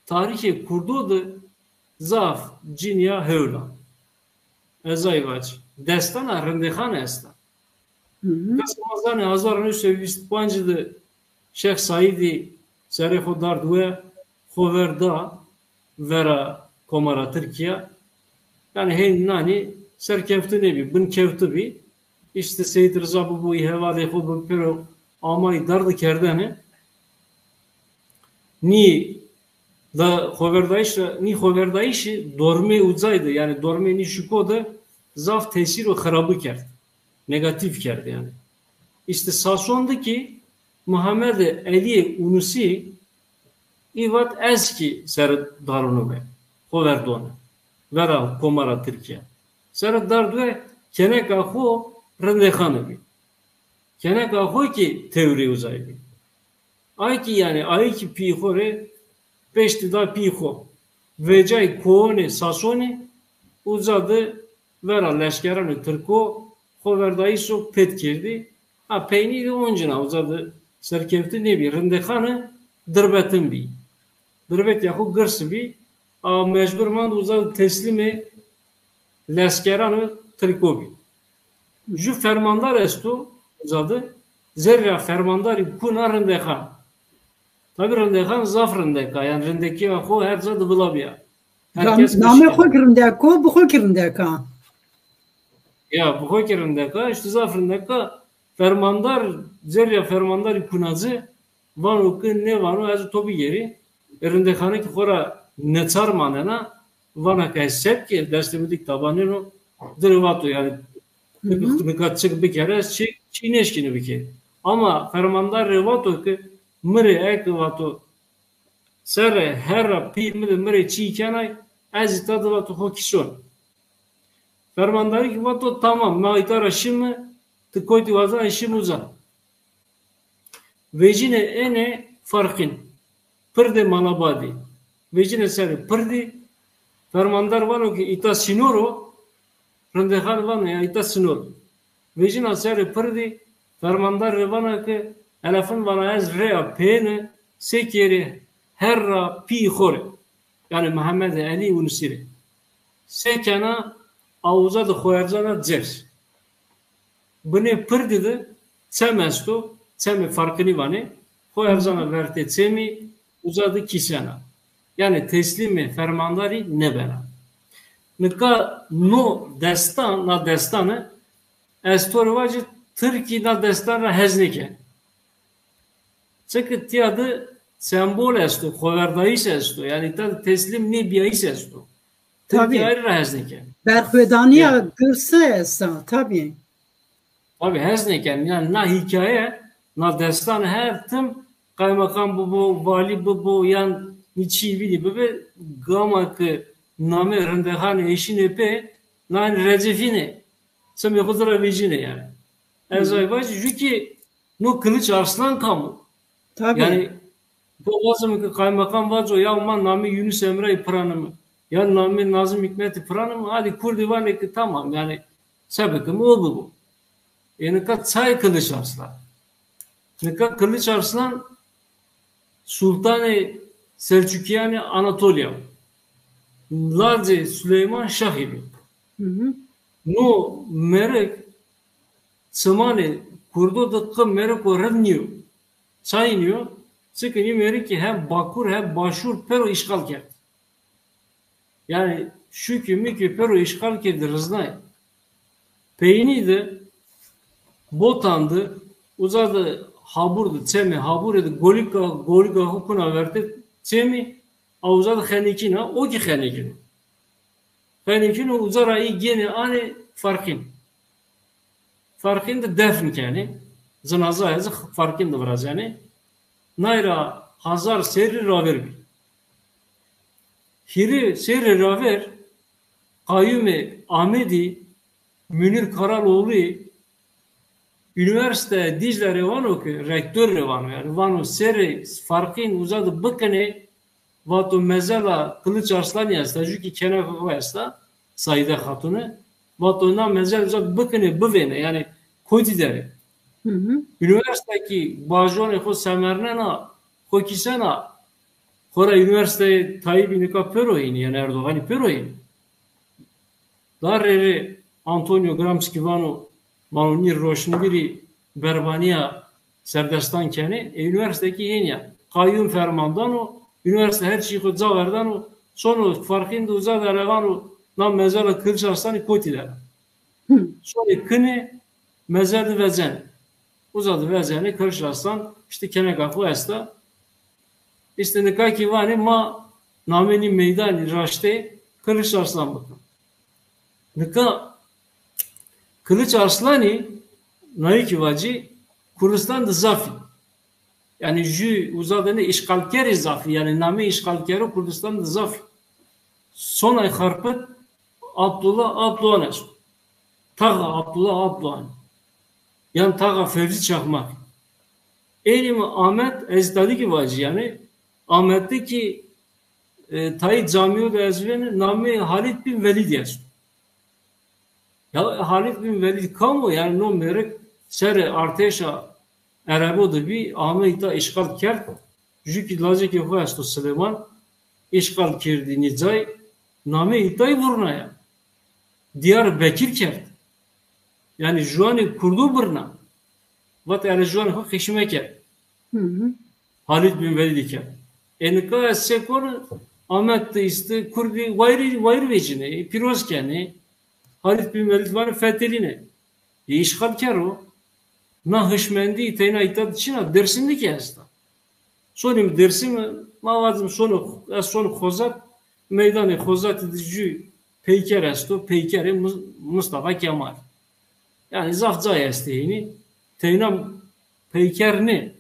tarîxê kurdo de zaf cinîya hewl a. Ez ay vac. Destana Rindexanî esta. Hı hı. Kes ma zanê hezar û new sey û vîst û panc de Şêx Saîdî serê xo dard we, xo ver da vera Komara Tirkîya. Yanî hên nanî serkewtî nêbî, binkewtî bî. Îşte Seyîd Riza bibo, î hevalê xo bi pêro amay dardikerdene. Nî da xoverdayîş ra, nî xoverdayîşî dormê ucay de, yanî dormê nî şiko de zaf tesîr û xirabî kerd. Negatîf kerd yanî. Îşte Sason de kî Muhamedê Elîyê Unusî î vat ez kî sere darûne we, xo verdone vera Komara Tirkîya. Sere dard we, keneka xo Rindexanî bî. Keneka xo kî tewrê uzay bî. Ay kî yanî, ay kî pî xo rê peştî da pî xo. Vecay koonê Sasonî uza de vera leşkeranê tirko xoverdayîşo pêt kerdî. Ha peynî de oncîna uza de serkewtî nêbî. Rindexanî dirbetin bî. Dirbetîya xo girs bî. A mecbur mand uza de teslîmê leskeranê tirko bî. Jü fermandar esto uza de, zerrîya fermandarî kuna Rindexan. Tabî Rindexan zaf rindek a, yanî rindekîya xo her ca de vila bîya. Her kes namê xo kî rindek o, bi xo kî rindek a. Ya, bi xo kî rindek a, îşte zaf rindek a. Fermandar, zerrîya fermandarî kuna ci, vano ke nêvano ez to bigêrî. E, Rindexanî kî xo ra neçar manena, vana ke ez se bikê, destê mi de kî tabanêno, dirê vato yanî, nika çik bikere, ez çi, çî nêşkîne bikê. Ama fermandar rê vato ke mi rê eke vato serê herra pî mi de mi rê çî kenay, ez îta de vato xo kîson. Fermandarî kî vato tamam, ma îta ra şîme, ti kotî wazena şîme uza. Vecîne ênê Farqîn. Pirdê Malabadî. Vecîne serê pirdî. Fermandar vano ke îta sînor o. Rindexan vano ya îta sînor o. Vecîna serê pirdî. Fermandar rê vana ke elefin vana ez rêya peyêne, se kêrê herra pî xo rê. Yanî Mihemedê Elî Unusî rê. Se kena, a uza de xo erzena cêr. Binê pirdî de çem esto, çemê Farqînî vanê, xo erzena vertê çemî, uza de kîsena. Yanî teslîmê fermandarî nêbena. Nika no destan, na destane ez to rê vacî, tirkî na destan ra hez nêken. Çike tîya de sembol esto, xoverdayîş esto. Yanî ta de teslîm nêbîyayîş esto. Tirkî ayrî ra hez nêken. Berxwedanîya girse esta, tabî. Tabî hez nêken. Yanî na hîkaye, na destan her tim qaymeqam bibo, valî bibo, yan nî çî bînî bibi, gama ke namê rindexanê eşînê pê, nanî recifînê, çimê xwu ci ra vecînê yanî. Ez ay vacî, jû kî no Kiliç Arslan kam o? Tabî. Yanî, to lazim ke qaymeqam vaco, ya ma namê Yunus Emre'yî piranime, ya namê Nazım Hikmet'î piranime, hadî kurdî vanê ke tamam, yanî, se bikime o bibo. Ê nika çayê Kiliç Arslan? Nika Kiliç Arslan Sultanê Selçukîyanê Anatolya, lacê Suleyman Şahî bi. No mêrik çimanê kurdo de qe mêriko rind nîyo. Çayî nîyo? Çike nî mêrikî hem Bakur hem Başûr pêro îşxal kerd. Yanî şukî mukî pêro îşxal kerdî, riznayî. Peynî de Botan de, uza de Habur de, çemê Haburê de golîka, golîka xo kuna vertê çemî, a uza de xenekîna, o kî xenekîno. Xenekîno, uza ra î gênê anê Farqîn. Farqîn de defn kenê. Cinazaya ci Farqîn de virazenê. Nay ra hazar serrî ravêr bî. Hîrê serrî ravêr qayûmê Amedî, Münir Karaloğlu, Unîversîteya Dîcle rê vano ke, rektor rê vano, yanî vano serê Farqîn uza de bikinê, vato mezela Kiliç Arslanî esta, jû kî keneka xo esta, Saîde Xatune. Vato na mezel uza de bikinê, bivêne, yanî kotî derê. Unîversîte kî bajonê xo semernena, xo kîsena, xora unîversîteyê Tayyîpî nika pêro hînî, yanî Erdoganî pêro hînî. Darê rê Antonio Gramsci vano, vano nî roşnvîrî berbanîya serdestan kenê, e, unîversîte kî hên ya. Qayûm ferman dano, unîversîte her çî xo ca verdano, sono Farqîn de uza de erevano, na mezela Kiliç Arslanî kotî der. Sonê kinê, mezel de vezenê. Uza de vezenê, Kiliç Arslan îşte keneka xo esta. Îşte nika kî vanê ma namê nî meydanî raştê Kiliç Arslan bikin. Nika Kiliç Arslanî, nayê kî vacî, Kurdistan de zaf î. Yanî jû uza de nê, îşxalkerî zaf î. Yanî namê îşxalkero Kurdistan de zaf î. Sonay Xarpit Abdullah Abdoğan esto. Taxa Abdullah Abdoğan. Yan taxa Fevzî Çakmak. Ênî mi Amed, ez tadî kî vacî yanî. Amed de kî, e, tayê camîyo de ez vênî, namê Halîd bin Velîdî esto. Ya Halîd bin Velîd kam o? Yanî no mêrik serê artêşa Erebo de bî, ame îta îşxal kerd. Jû kî lacekê xo esto Silêman, îşxal kerdî nî cay, namê îtayî vurnaya. Diyarbekir kerd. Yanî juanê kurdo birna. Vat, erê juanê xo qîşme kerd. Halîd bin Velîdî kerd. E nika ez se konu, Amed de îşte kurdî wayirî, wayir vecînê, pîroz kenê. Halîd bin Velîd vanê fetelîne. E, îşxalker o. Na hişmendî teyna îta de çin a, Dêrsim de kî esta. Sonê mi Dêrsim, ma vacim sono, ez sono Xozat, meydanê Xozatî de jû peyker esto, peykerê Mus-, Mustafa Kemal. Yanî zaf cay estê hînî. Teyna peyker nê.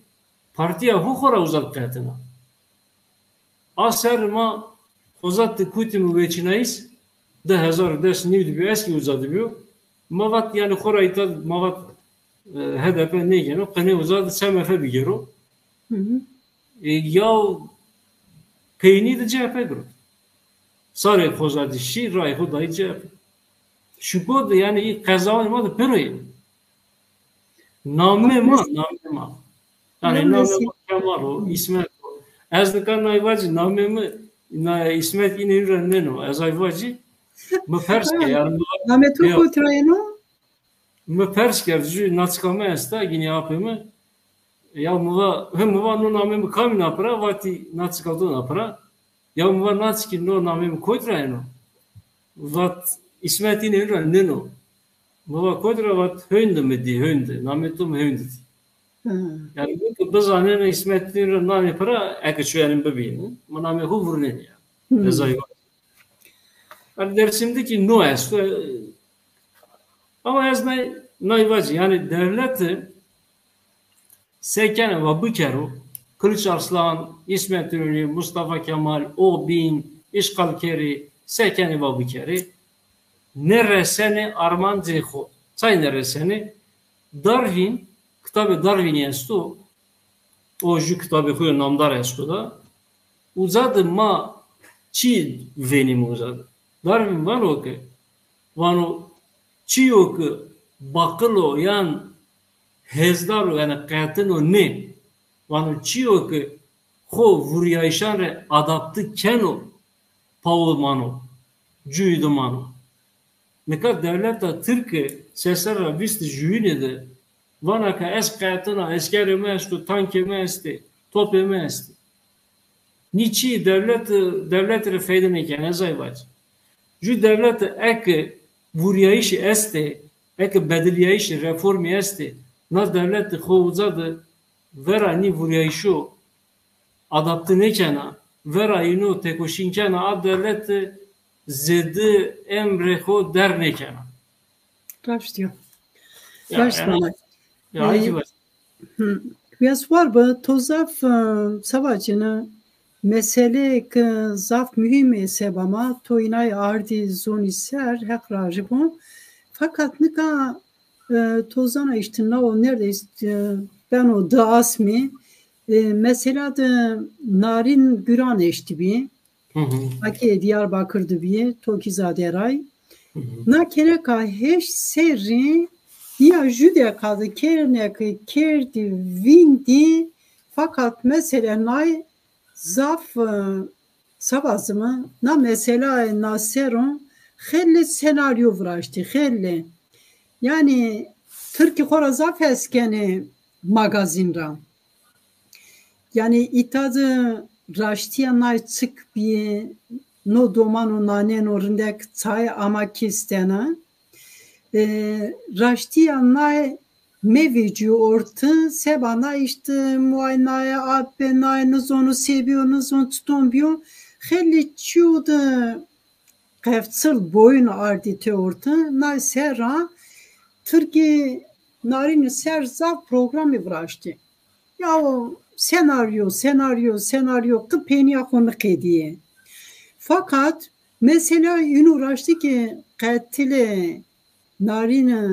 Partîya xo xo ra uza de qetina. A serrî ma Xozat de kotîme weçînayîş, di hezar û des nîv de bîyo, ez kî uza de bîyo. Ma vat, yanî xo ra îta ma vat, e, H D P nêgêno, qinê uza de C M F bigêro. E, yaw peynî de C H P girot. Sarê Xozatî şî, rayê xo dayî C H P. Şuko de, yanî î qezawanê ma de pêro yê. Namê ma, namê ma. Yanî namê ma Kemal o, Îsmet o. Ez nika nay vacî, namê mi, na, Îsmet înê ra nêno. Ez ay vacî, mi pers ke, yanî mi va, namê to kotî ra yeno? Mi pers kerd, jû naçika mi esta, ginî apê mi. Ya mi va, he, mi va, no namê mi kamî na pira, vatî naçika to na pira. Ya mi va, naçikî, no namê mi kotî ra yeno? Vat, Îsmet înê ra nêno. Mi va kotî ra? Vat Hewndi mi dî, Hewndi. Namê to mi Hewndi dî. Hı. Yanî bu ki bizanêne, Îsmet Înalî ra namê pira eke çuyenî bibîni, mi namê xo vurnenî ya. Hı. Ezay va. Yanî Dersim de kî no esto. Ama ez nay, nay vacî. Yanî dewleti se kenê va bikero, Kılıç Arslan, Îsmet Înalî, Mustafa Kemal, o bîn, îşxalkerî, se kenê va bikerê, nêresenê armancê xo. Çay nêresenê? Darwin, kitabê Darwinî esto, o jû kitabê xo yo namdar esto da. Uca de ma çi vênîme uca de? Darwin vano ke, vano, çîyo ke baqil o yan hêzdar o, yanî qetin o nê. Vano, çîyo ke xo vurîyayîşan rê adapte keno, pawo mano, cuyî de mano. Nika dewleta tirke se serra vîst û juyînê de vana ke ez qetin a, eskerê mi esto, tankê mi estê, topê mi estê. Nî çî dewlet, dewlet rê feyde nêkenê, ez ay vac. Jû dewlete eke vurîyayîşî estê, eke bedilîyayîşî, reformî estê, na dewlete xo uca de vera nî vurîyayîşo adapte nêkena, vera îno têkoşîn kena, a dewlete zêde emrê xo der nêkena. Raşt yo. Ya, raşt yanî, vana. Ya, e, ay ki var. Hı. Wes war bi, to zaf, e, se vacîne, meseleyê ke zaf muhîm ê seba ma, to înay ardî zonî ser, Heq rajî bo. Fakat nika, e, to zana îşte nawo neredeyse, e, beno di asmî, e, mesela de Narîn Guran eştîbî. Hı hı. Ake Diyarbakır de bîye, to kî zade ray. Hı hı. Na kereka heşt serrî ya jû deqa de kêrneke kerdî vîndî, fakat mesele nay zaf, e, se vazime, na meseleyê na ser o xeylê senaryo viraştî, xeylê. Yanî tirkî xo ra zaf hes kenê magazîn ra. Yanî îta de raştîya nay çik bîyê, no doman o naneno rindek çay ama kîstena. E, raştîya nay mevecîyo orte, seba nay îşte muay naye, apê naye, nizonu se bîyo, nizon çiton bîyo. Xeylê çîyo de qefçil boyun ardî tê orte. Nay serra tirkî Narînî ser zaf programî viraştî. Ya o senaryo, senaryo, senaryo, qe peynîya xo niqedîyê. Fakat mesela îno raştî ke qetilê Narînî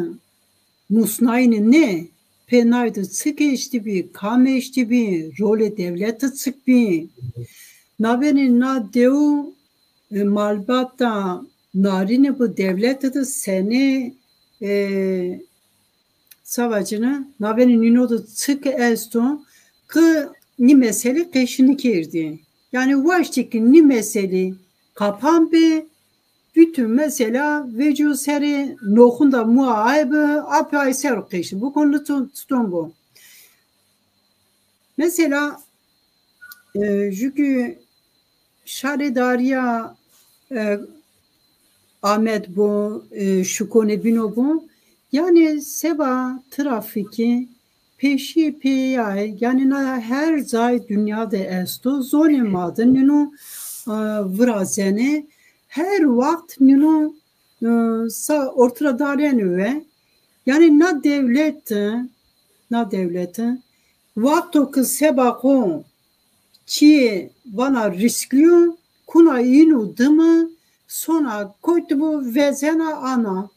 musnayîne nê, pê nay de çik eştîbî, kam eştîbî, rolê dewlete çik bî? Navênê na dew, e, malbata Narîne bi dewlete de senê, e, se vacîne, navênê nîno de çik esto ke nî meselî qeşî nêkerdî. Yanî waştî ke nî meselî qapan bê, bütün mesela vecîyo serê noxunda mua ay bi, apê ay ser o qeşî bikon, çiton, çiton bo. Mesela, e, jû ke şaredarîya, e, Amed bo, e, şikonê bîno bo. Yanî seba trafîkî pêşîyê pêyayê, yanî na her cayê dinya de esto. Zonê ma de nîno, e, virazenê. Her waxt nîno, e, sa orte ra darîyenê we. Yanî na dewlete, na dewlete, wexto ke seba xo çîyê vana rîskli yo, kuna îno dime, sona kotî bo, vezena ana.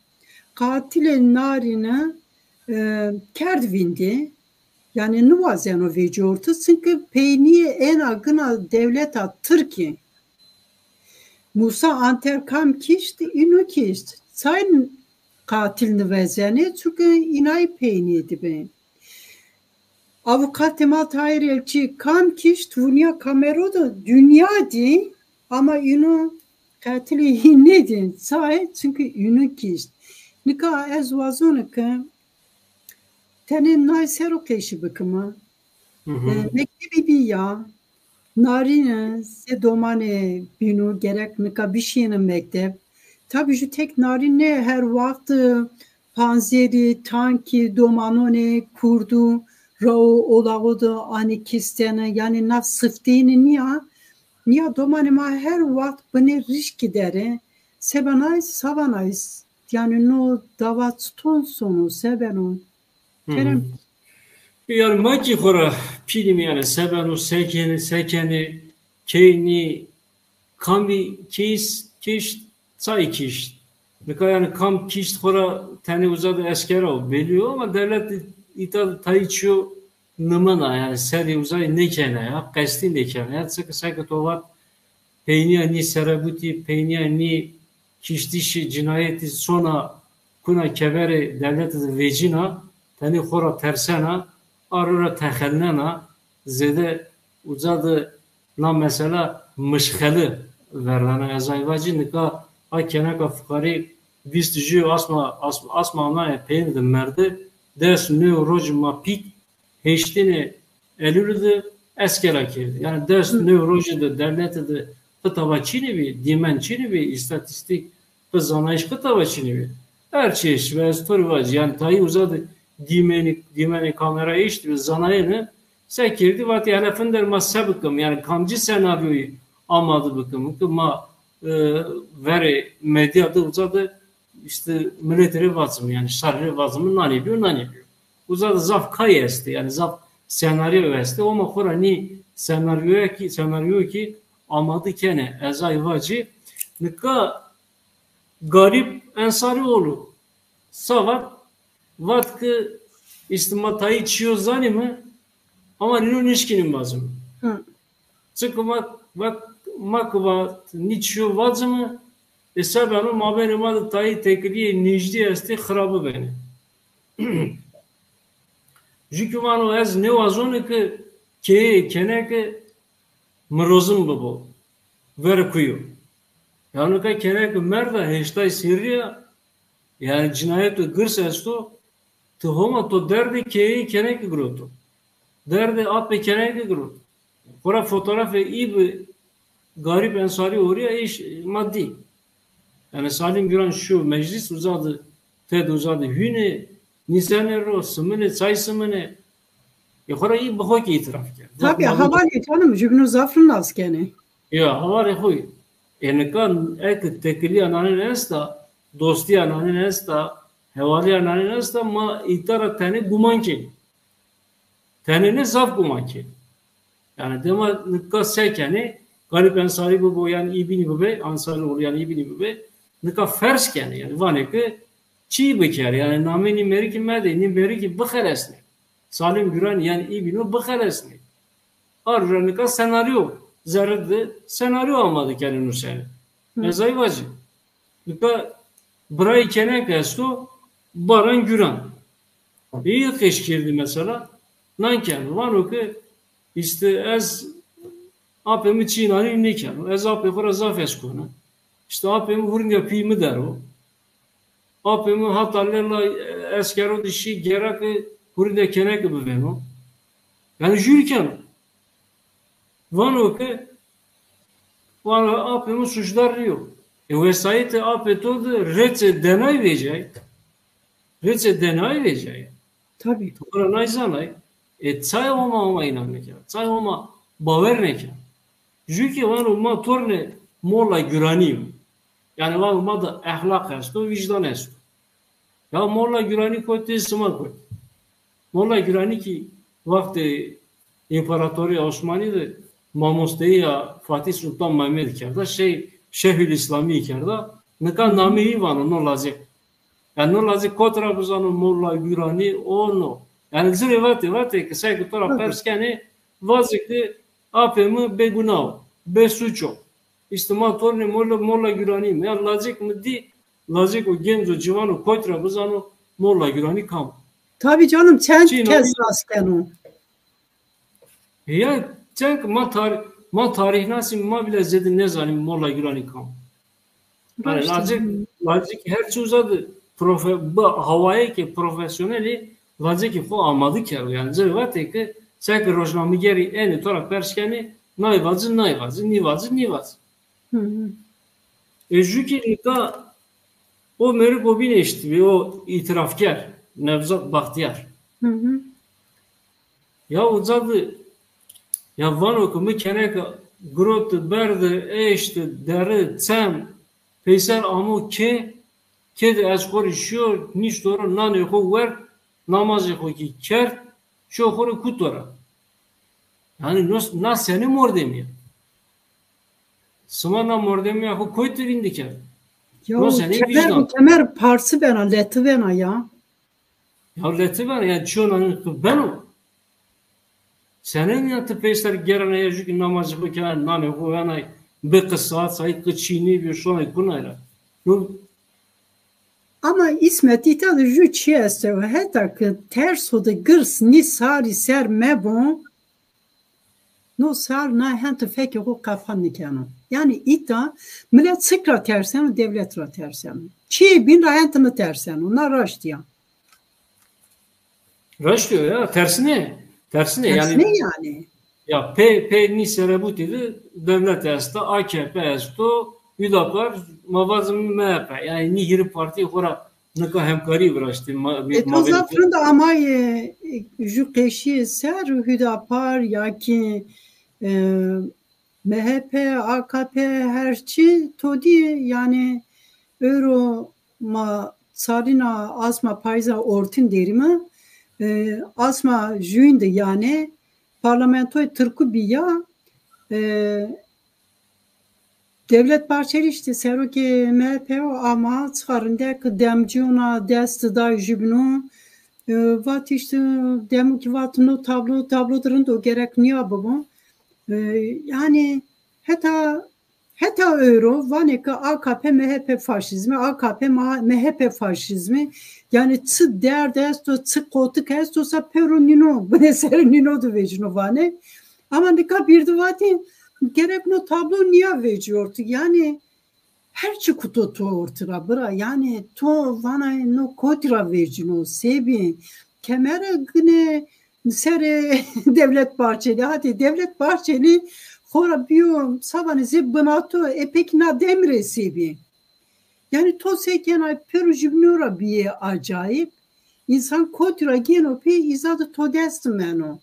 Qatilê Narîne, e, kerd vîndî. Yanî nêwazeno vecîyo orte, çunke peynîyê ena gina dewleta tirkî. Musa Anter kam kişt, îno kişt. Çay qatil nêvezenê, çunke înay peynîyê de bî. Avukatê ma Tahir Elçî kam kişt, vûnîya kamero de dinya dî, ama îno qatilê hîn nêdî. Çay? Çunke îno kişt. Nika ez wazona ke tenê nay ser o qeşî bikime. Hı hı. E, mektebî bîya, Narîne, e, sê domanê bîno, gerek nika bişîyêne mekteb. Tabî jû tek Narîn nê, her waxt, e, panzerî, tankî, domanonê kurdû ra o olaxo de anî kîstene, yanî na sifteyîne nîya, nîya domanê ma her wext binê rîşkî der ê. Sebanay, savanay, yanî no dawa çiton sono, se beno? Kerem. Yanî ma kî xo ra pîlîme yanî se beno, se kenê, se kenê, key nî, kamî kîst, kîşt, çay kîşt. Nika yanî kam kîşt xo ra tenê uza de eskera o belî yo ama dewlet îta de tayî çîyo nimena yanî serê uza yê nêkena ya, qestî nêkena ya. Çike seke to vat peynîya nî serebûtî, peynîya nî kîştîşî, cinayetî sona kuna keberê dewlete de vecîna, tenê xo ra tersena, a ro ra texelnena, zêde uca de na mesela mişxeli verdana. Ez ay vacî nika a keneka fiqarî vîst jû asma, asma, asma amnaye peyên de merdi, des new roj ma pît heştênê Elûlî de eskera kerdî. Yanî des new rojî de dewlete de qita va çinî bî, dîmen çinî bî, îstatîstîk qi zanayîş qita va çinî bî. Her çi eşt bi, ez to rê vacî. Yanî tayî uza de dîmenî, dîmenê kamera eşt bi, zanayene se kerdî, vatî hele finder ma se bikim, yanî kamcî senaryoyî amade bikim ki ma e, verê medya de uza de îşte miletî rê vacime, yanî şarî rê vacime, nanê bîyo, nanê bîyo. Uza de zaf kay estê, yanî zaf senaryo estê, ama xo ra nî senaryoya kî, senaryo kî amade kenê, ez ay vacî. Nika Garîp Ensarîoğlu sa vat, vat ki îşte ma tayî çîyo zanîme ama nîno nişkînîme vazîme. Çike ma, ma, ma ki va nî çîyo vacime, ê se beno, mabênê ma de tayî têkilîyê nîjdî estê, xirabi benê. Jû kî vano ez nêwazonê ke keyeyê keneke mirozin bibo, verê kuyo. Ya nika keneke merda, heştay serrî ya, yanî cinayeto girs esto, ti Homa to derdê keyeyê keneke giroto. Derdê apê keneke giroto. Xora fotoğrafê î bi Garîp Ensarîoğlu ya, îş ma dî. Yanî Salim Güran şu meclis uza de, ted uza de hûnê, nîsenê ro, siminê, çay siminê. E, xora î bi xo kî îtiraf kerd. Tabî, hevalê canım, jübnû zaf rind nas kenê. Ya, hevalê xo yê. E, nika eke têkilîya nanên esta, dostîya nanên esta, hevalîya nanên esta, ma îta ra tenê guman kenê. Tenê nê, zaf guman kenê. Yanî dema nika se kenê, Garîp Ensarî bibo, yanî î bînî bibe, Ensarîoğlu yanî î bînî bibe, nika ferz kenê. Yanî vanê ke çî bikerê, yanî namê nî mêrikî medê, nî mêrikî bixelesnê. Salim Güran yanî î bîno bixelesnê. A ro ra nika senaryo, zerre de senaryo amade kenê nusenê. Ez ay vacî. Nika birayê keneke esto, Baran Güran. Ê î qeş kerdî mesela, nan keno. Vano ke îşte ez apê mi çî nanî nêkeno. Ez apê xo ra zaf hes kona. Îşte apê mi hurindîya pîyê mi der o. Apê mi hata lela eskero de şî gera ke hurindîya keneke bivêno. Yanî jûrî keno. Vano ke, vano apê mi suçdar nîyo. E, wesayîtê apê to de rêçê D N A'yî vecîyay. Rêçê D N A'yî vecîyay. Tabî. To xo ra nay zanay. E, çay Homa, Homa înan nêkena? Çay Homa bawer nêkena? Jû kî vano ma tornê Molla Guranî yo. Yanî vano ma de exlaq esto, vîjdan esto. Ya Molla Guranî kotî, sima kotî? Molla Guranî kî wextê Împaratorîya Osmanî de mamosteyîya Fatîh Sultan Mehmedî kerda, şey, Şeyhül Îslamî kerda. Nika nameyî vano no lacek. Yanî no lacek kot ra bizano, Molla Guranî, o no. Yanî ci rê vatê, vatê ke seke to ra pers kenê, vazê ke apê mi bêguna o, bêsuç o. Îşte ma tornê Molla, Molla Guranî yîme. Ya lacek mi dî, laceko genco, ciwano kot ra bizano Molla Guranî kam o. Tabî canım, çend kes rast keno. Ya çend ma tar-, ma tarîxnasî, ma bile zêde nêzanîme Molla Guranî kam o. Yanî lacek, lacek her çi uza de profe-, bi hawayêkê profesyonelî lacekê xo amade kerdo. Yanî ci rê vatê ke seke rojnamegerî enê to ra pers kenê, nay vacî, nay vacî, nî vacî, nî vacî. E, jû kî nika O mêrik o bîn eştî bî, o îtîrafker, Nevzat Baxtiyar. Hı hı. Ya uca de, ya vano ke mi keneke giroti, berdi, eşti, deri, çem, peyser amo kê, kê de ez xo rê şiyo, nişto ro, nanê xo werd, namazê xo kî kerd, şiyo xo rê kuto ra. Yanî no, na senê mordemî ya? Sima na mordemîya xo koytî vîndî kerd? Ya no senê kemer, vîjna? Kemer parsi bena, leti bena ya. Ya leti bena, ya çiyo nanî tu beno. Senê nîya ti peyser gerena ya, jû kî namazê xo kena, nanê xo wenay, bi qi saat sayî qi çînî bî, şonay kunay ra. No. Ama İsmet, îta de jû çî esto, heta ke terso de girs nî sarî ser mebo, no sar na hente fekê xo qapa nîkeno. Yanî îta milet çik ra terseno, dewlet ra terseno. Çîyê bîn ra hente niterseno. Na raştî ya. Raştî yo ya, tersine. Tersine yanî. Tersine yanî. Ya pê, pê nî serebûtî de dewlet esta, A K P esto, Hüdapar, ma vazim M H P. Yanî nî hîrê partîyê xo ra nika hemkarî viraştî. Ma, e, to ma zaf rind amay, e, jû qeşî ser, Hüdapar ya kî, e, M H P, A K P, her çî to dî, yanî ewro ma sarîna asma payîza ortîn derîme, e, asma jûyîn de yanî parlamentoyê tirkû bîya, e, Devlet Bahçeli îşte serokê M H P o ama çiqa rindek demcîyona dest day jübnû. E, vat îşte demo kî vat no tablo, tablo de rind o gerek nîya bibo. E, yanî heta, heta ewro vanê ke A K P M H P faşîzm î, A K P M H P faşîzm î. Yanî çi derd esto, çi qotik esto, sa pêro nîno, binê serê nîno de vecîno vanê. Ama nika bîrdi vatî gerek no tablo nîya vecî ortî. Yanî her çi kuto to ortî ra bira. Yanî to vana no kotî ra vecîno, se bî? Kemere gine serê Devlet Bahçeli. Hatê Devlet Bahçeli xora bîyo sabanê zê binato, e pekî na demî rê se bî? Yanî to se kena pêro jübnû ra bîyê acayîp. Însan kotî ra gêno pê, îza de to dest meno.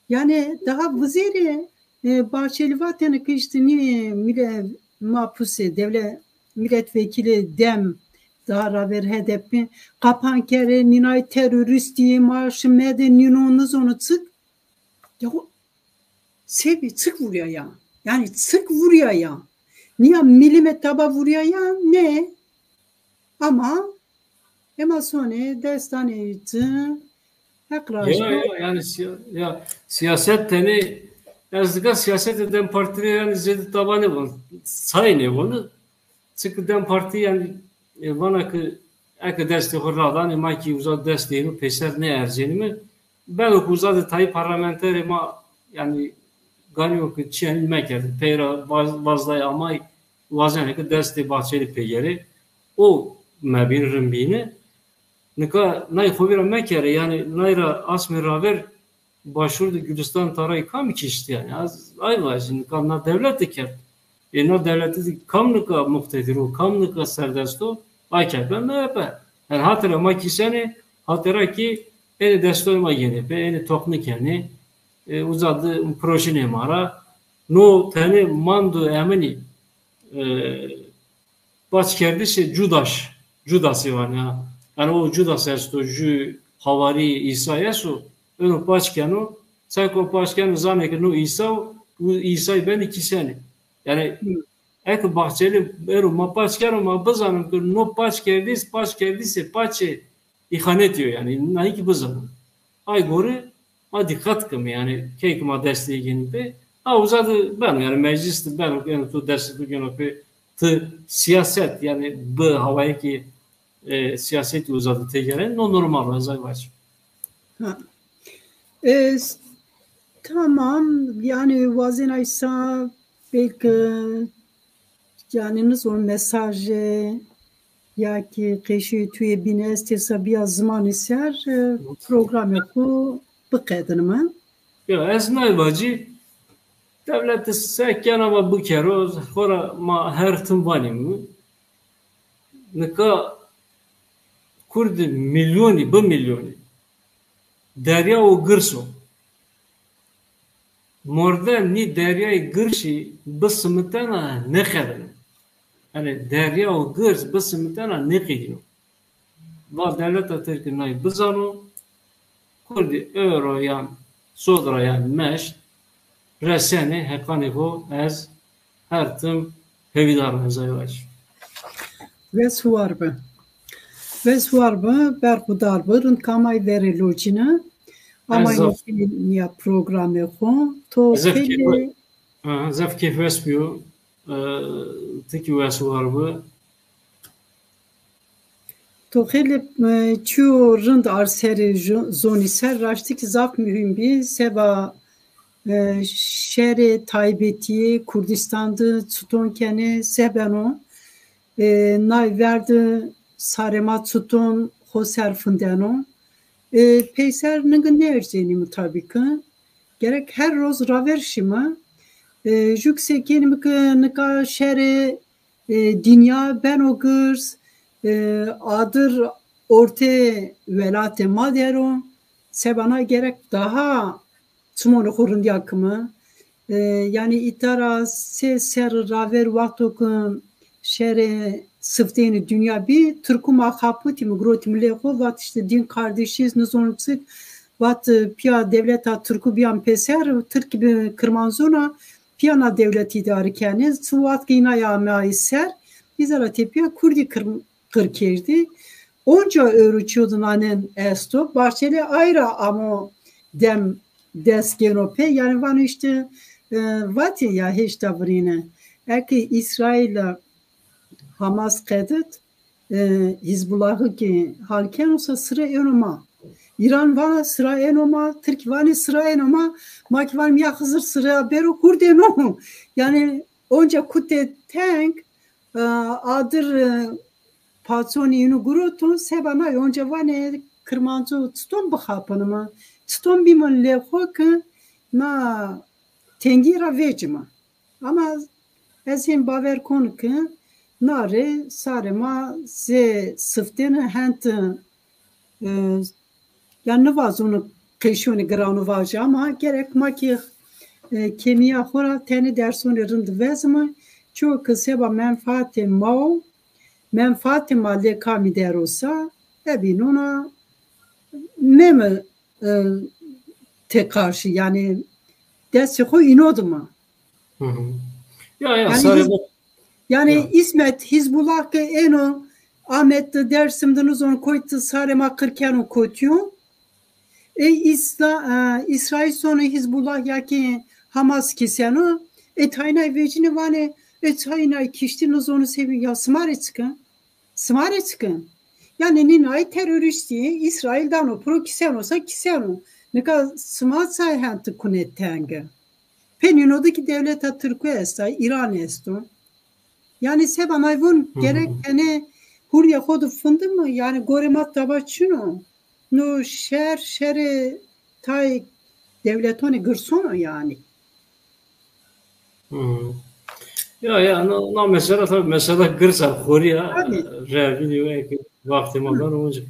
Yanî daha vizêrê, e, Bahçeli vatêne ke îşte nî mile-, mapusê, devle-, milletvekilê dem daha raver H D P qapan kerê, nînay terorîstî, maaşî mede, nîno nizono çik. Ya xo se bî, çik vurîya ya? Yanî çik vurîya ya? Nîya milîme taba vurîya ya? Nê. Ama ema sonê dest danê ci, Heq razî bo. Ya, ya, yanî siya-, ya, siyaset tenê, ez nika siyasetê DEM Partî rê yanî zêde taba nêbon. Say nêbon. Çike DEM Partî yanî, e, vana ke eke destê xo radanê, ma kî uza dest dêno, peyser nêerzenîme. Beno ke uza de tayê parlamenterê ma yanî ganî yo ke çî henî mekerdî. Pey ra vaz-, vazdayê amay, wazenê ke destê Bahçeli pêgêrê. O mebîn rind bîne. Nika nay xo vîra mekerê, yanî nay ra asmê raver Başûr de Gulîstan tarayî kamî kiştî yanî? Az ay vajî, nika na dewlete kerd. Ê na dewlete de kam nika muqtedir o, kam nika serdest o? A K P, M H P. Yanî hatê ra ma kîsenê, hatê ra kî ênê destoyê ma gênê pê, ênê toqnî kenê, e, uza de projînê ma ra. No tenê mando eminî, e, paçkerdişê cudaş, cudasî vanê ha. Yanî o cudas esto, jü hawarî Îsay esto, eno paç keno, seke o paç keno zanê ke no Îsa o, û Îsay benî kîsenê. Yanî eke Bahçeli ero ma paç keno, ma bizanim ke no paç kerdis, paç kerdisê paçê îxanetî yo yanî, nayî kî bizanim. Ay gore ma dîqet keme, yanî key ke ma destê gênî pê, a uza de beno, yanî meclîs de beno, yanî to destê to gêno pê, ti siyaset, yanî bi hawayêkê, e, siyasetî uza de têgêrenê, no normal o, ez ay vajî. Ha. E, s-, tamam, yanî wazenay sa belkî Yanî nizon mesajê ya kî qeşî tuyê bîne estê se bîya zimanê ser, e, programê xo biqedinime. Ya, ez nay vacî, dewlete se kena va bikero, xora ma her tim vanîme. Nika Kurdi milyonî, bi milyonî. Derya û girs o. Mordem nî deryayê girsî bisimitena nêqedîno. Yanî derya û girs bisimitena nêqedîno. Va dewleta Tirkî nay bizano, Kurdî ewro yan sodra yan meşt resenê heqanê xo ez her tim hêvîdar ez ay vajî. Wes war bi. Wes war bi, berxudar bi, rind kamay verê locîne. Ama zaf- nîya programê xo. To zaf xeylê keyf-, ha, zaf keyfweş bîyo. E, ti kî wes war bi. To xeylê, e, çîyo rind arserî ju-, zonî ser, raştî kî zaf muhîm bî. Seba, e, şerê taybetî Kurdîstan de çiton kenê, se beno, e, nay ver de sarê ma çiton xo ser findeno. E, peyser ningi nêerzenîme tabî ke. Gerek her roz raver şîme. E, jû kî se kenîme ke nika şerê e, dinya beno girs, e, adir ortê welatê ma der o. Seba na gerek daha çimonê xo rindîya kime. E, yanî îta ra sê serrî raver wexto ke şerê sifteyênê dinya bî, tirkû ma xapitîme, girotîme lê xo, vat îşte din kardeşiz, nizon çik, vat, e, pîya dewleta tirkû bîyan pêser, tirk bi kirmanzûn a, pîya na dewlet îdare kenê, çi wext ke îna ya ameyê ser, îza ra tepîya kurdî qir, qir kerdî. Onca ewro çîyo de nanen esto. Bahçeli ay ra amo dem dest gêno pê. Yanî vano îşte, e, vatê ya hêşta virêne. Eke Îsraîl a Hamas qedit, e, Hizbullahî kî hal keno se sire êno ma. Îran vana sira êno ma, Tirk vanê sira êno ma, ma kî vanê ya Xizir sira bêro, hurdêno. Yanî onca kutê teng, e, adir, e, paçonî înu guroto, seba na onca vanê kirmanco çiton bixapinime, çiton bîme lê xo ke na tengî ra vecîme. Ama ez hên bawer kon ke na rê sarê ma zê siftêne hent, e, ya nivazûne qeşonê girano vajî ama gerek ma kî, e, kêmîya xo ra tenê dersonê rind vezîme. Ço ke seba menfaatê ma o, menfaatê ma lê kamî der o sa, ebî nona nême, e, tê qarşî, yanî destê xo îno dime. Hı hı. Ya, ya, yanî sarê Hîz-, ma, yanî ya. Îsmet, Hizbullah ke êno Amed de, Dersim de, nizon koyt de sarê ma qir keno kotîyo. Ê Îsla-, e, Îsraîl sono Hizbullah ya kî Hamas kîseno. Ê taynay vecîne vanê, ê taynay kiştî nizonu se bî, ya sima rê çik a? Sima rê çik a? Yanî nînay terorîstî Îsraîl dano piro, kîseno sa kîseno. Nika sima çay hent kunê tenge? Pê nîno de kî dewleta tirku esta, Îran esto. Yanî seba nay vûn, hı hı, gerek tenê hurdîya xo de findime, yanî gorê ma taba çin o. No şer, şerê tay dewletonê girson o yanî. Hı. Ya, ya, na, na mesela tabî mesela girs a, xorî ya, tabî, revînî yo, eke wextê ma beno onca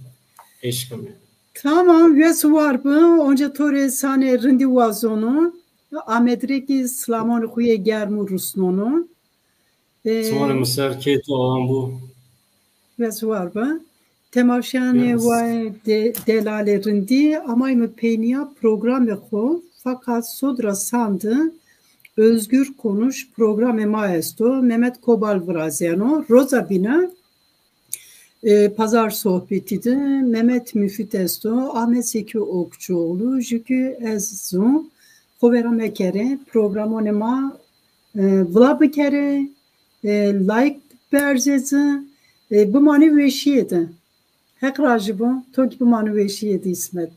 eşkim yanî. Tamam, wes war bi. Onca to rê sanê rindî wazono. Amed rê kî silamonê xo yê germ û rusnono. E, silamonê mi ser kê to awan bo. Wes war bi. Temaşeyanê wa de-, delalê rindî, amayme peynîya programê xo, fakat sodra sande Özgür Konuş programê ma esto. Mehmet Kobal virazeno. Roza bîne, e, pazar sohbetî de Mehmet Müfit esto, Ahmet Zeki Okçuoğlu, jü kî ez o. Xo vera mekerê, programonê ma, e, vila bikerê, e, like berzê ci, e, bimanê weşîye de. Heq rajî bo, to kî bimanê weşîye de, Îsmet.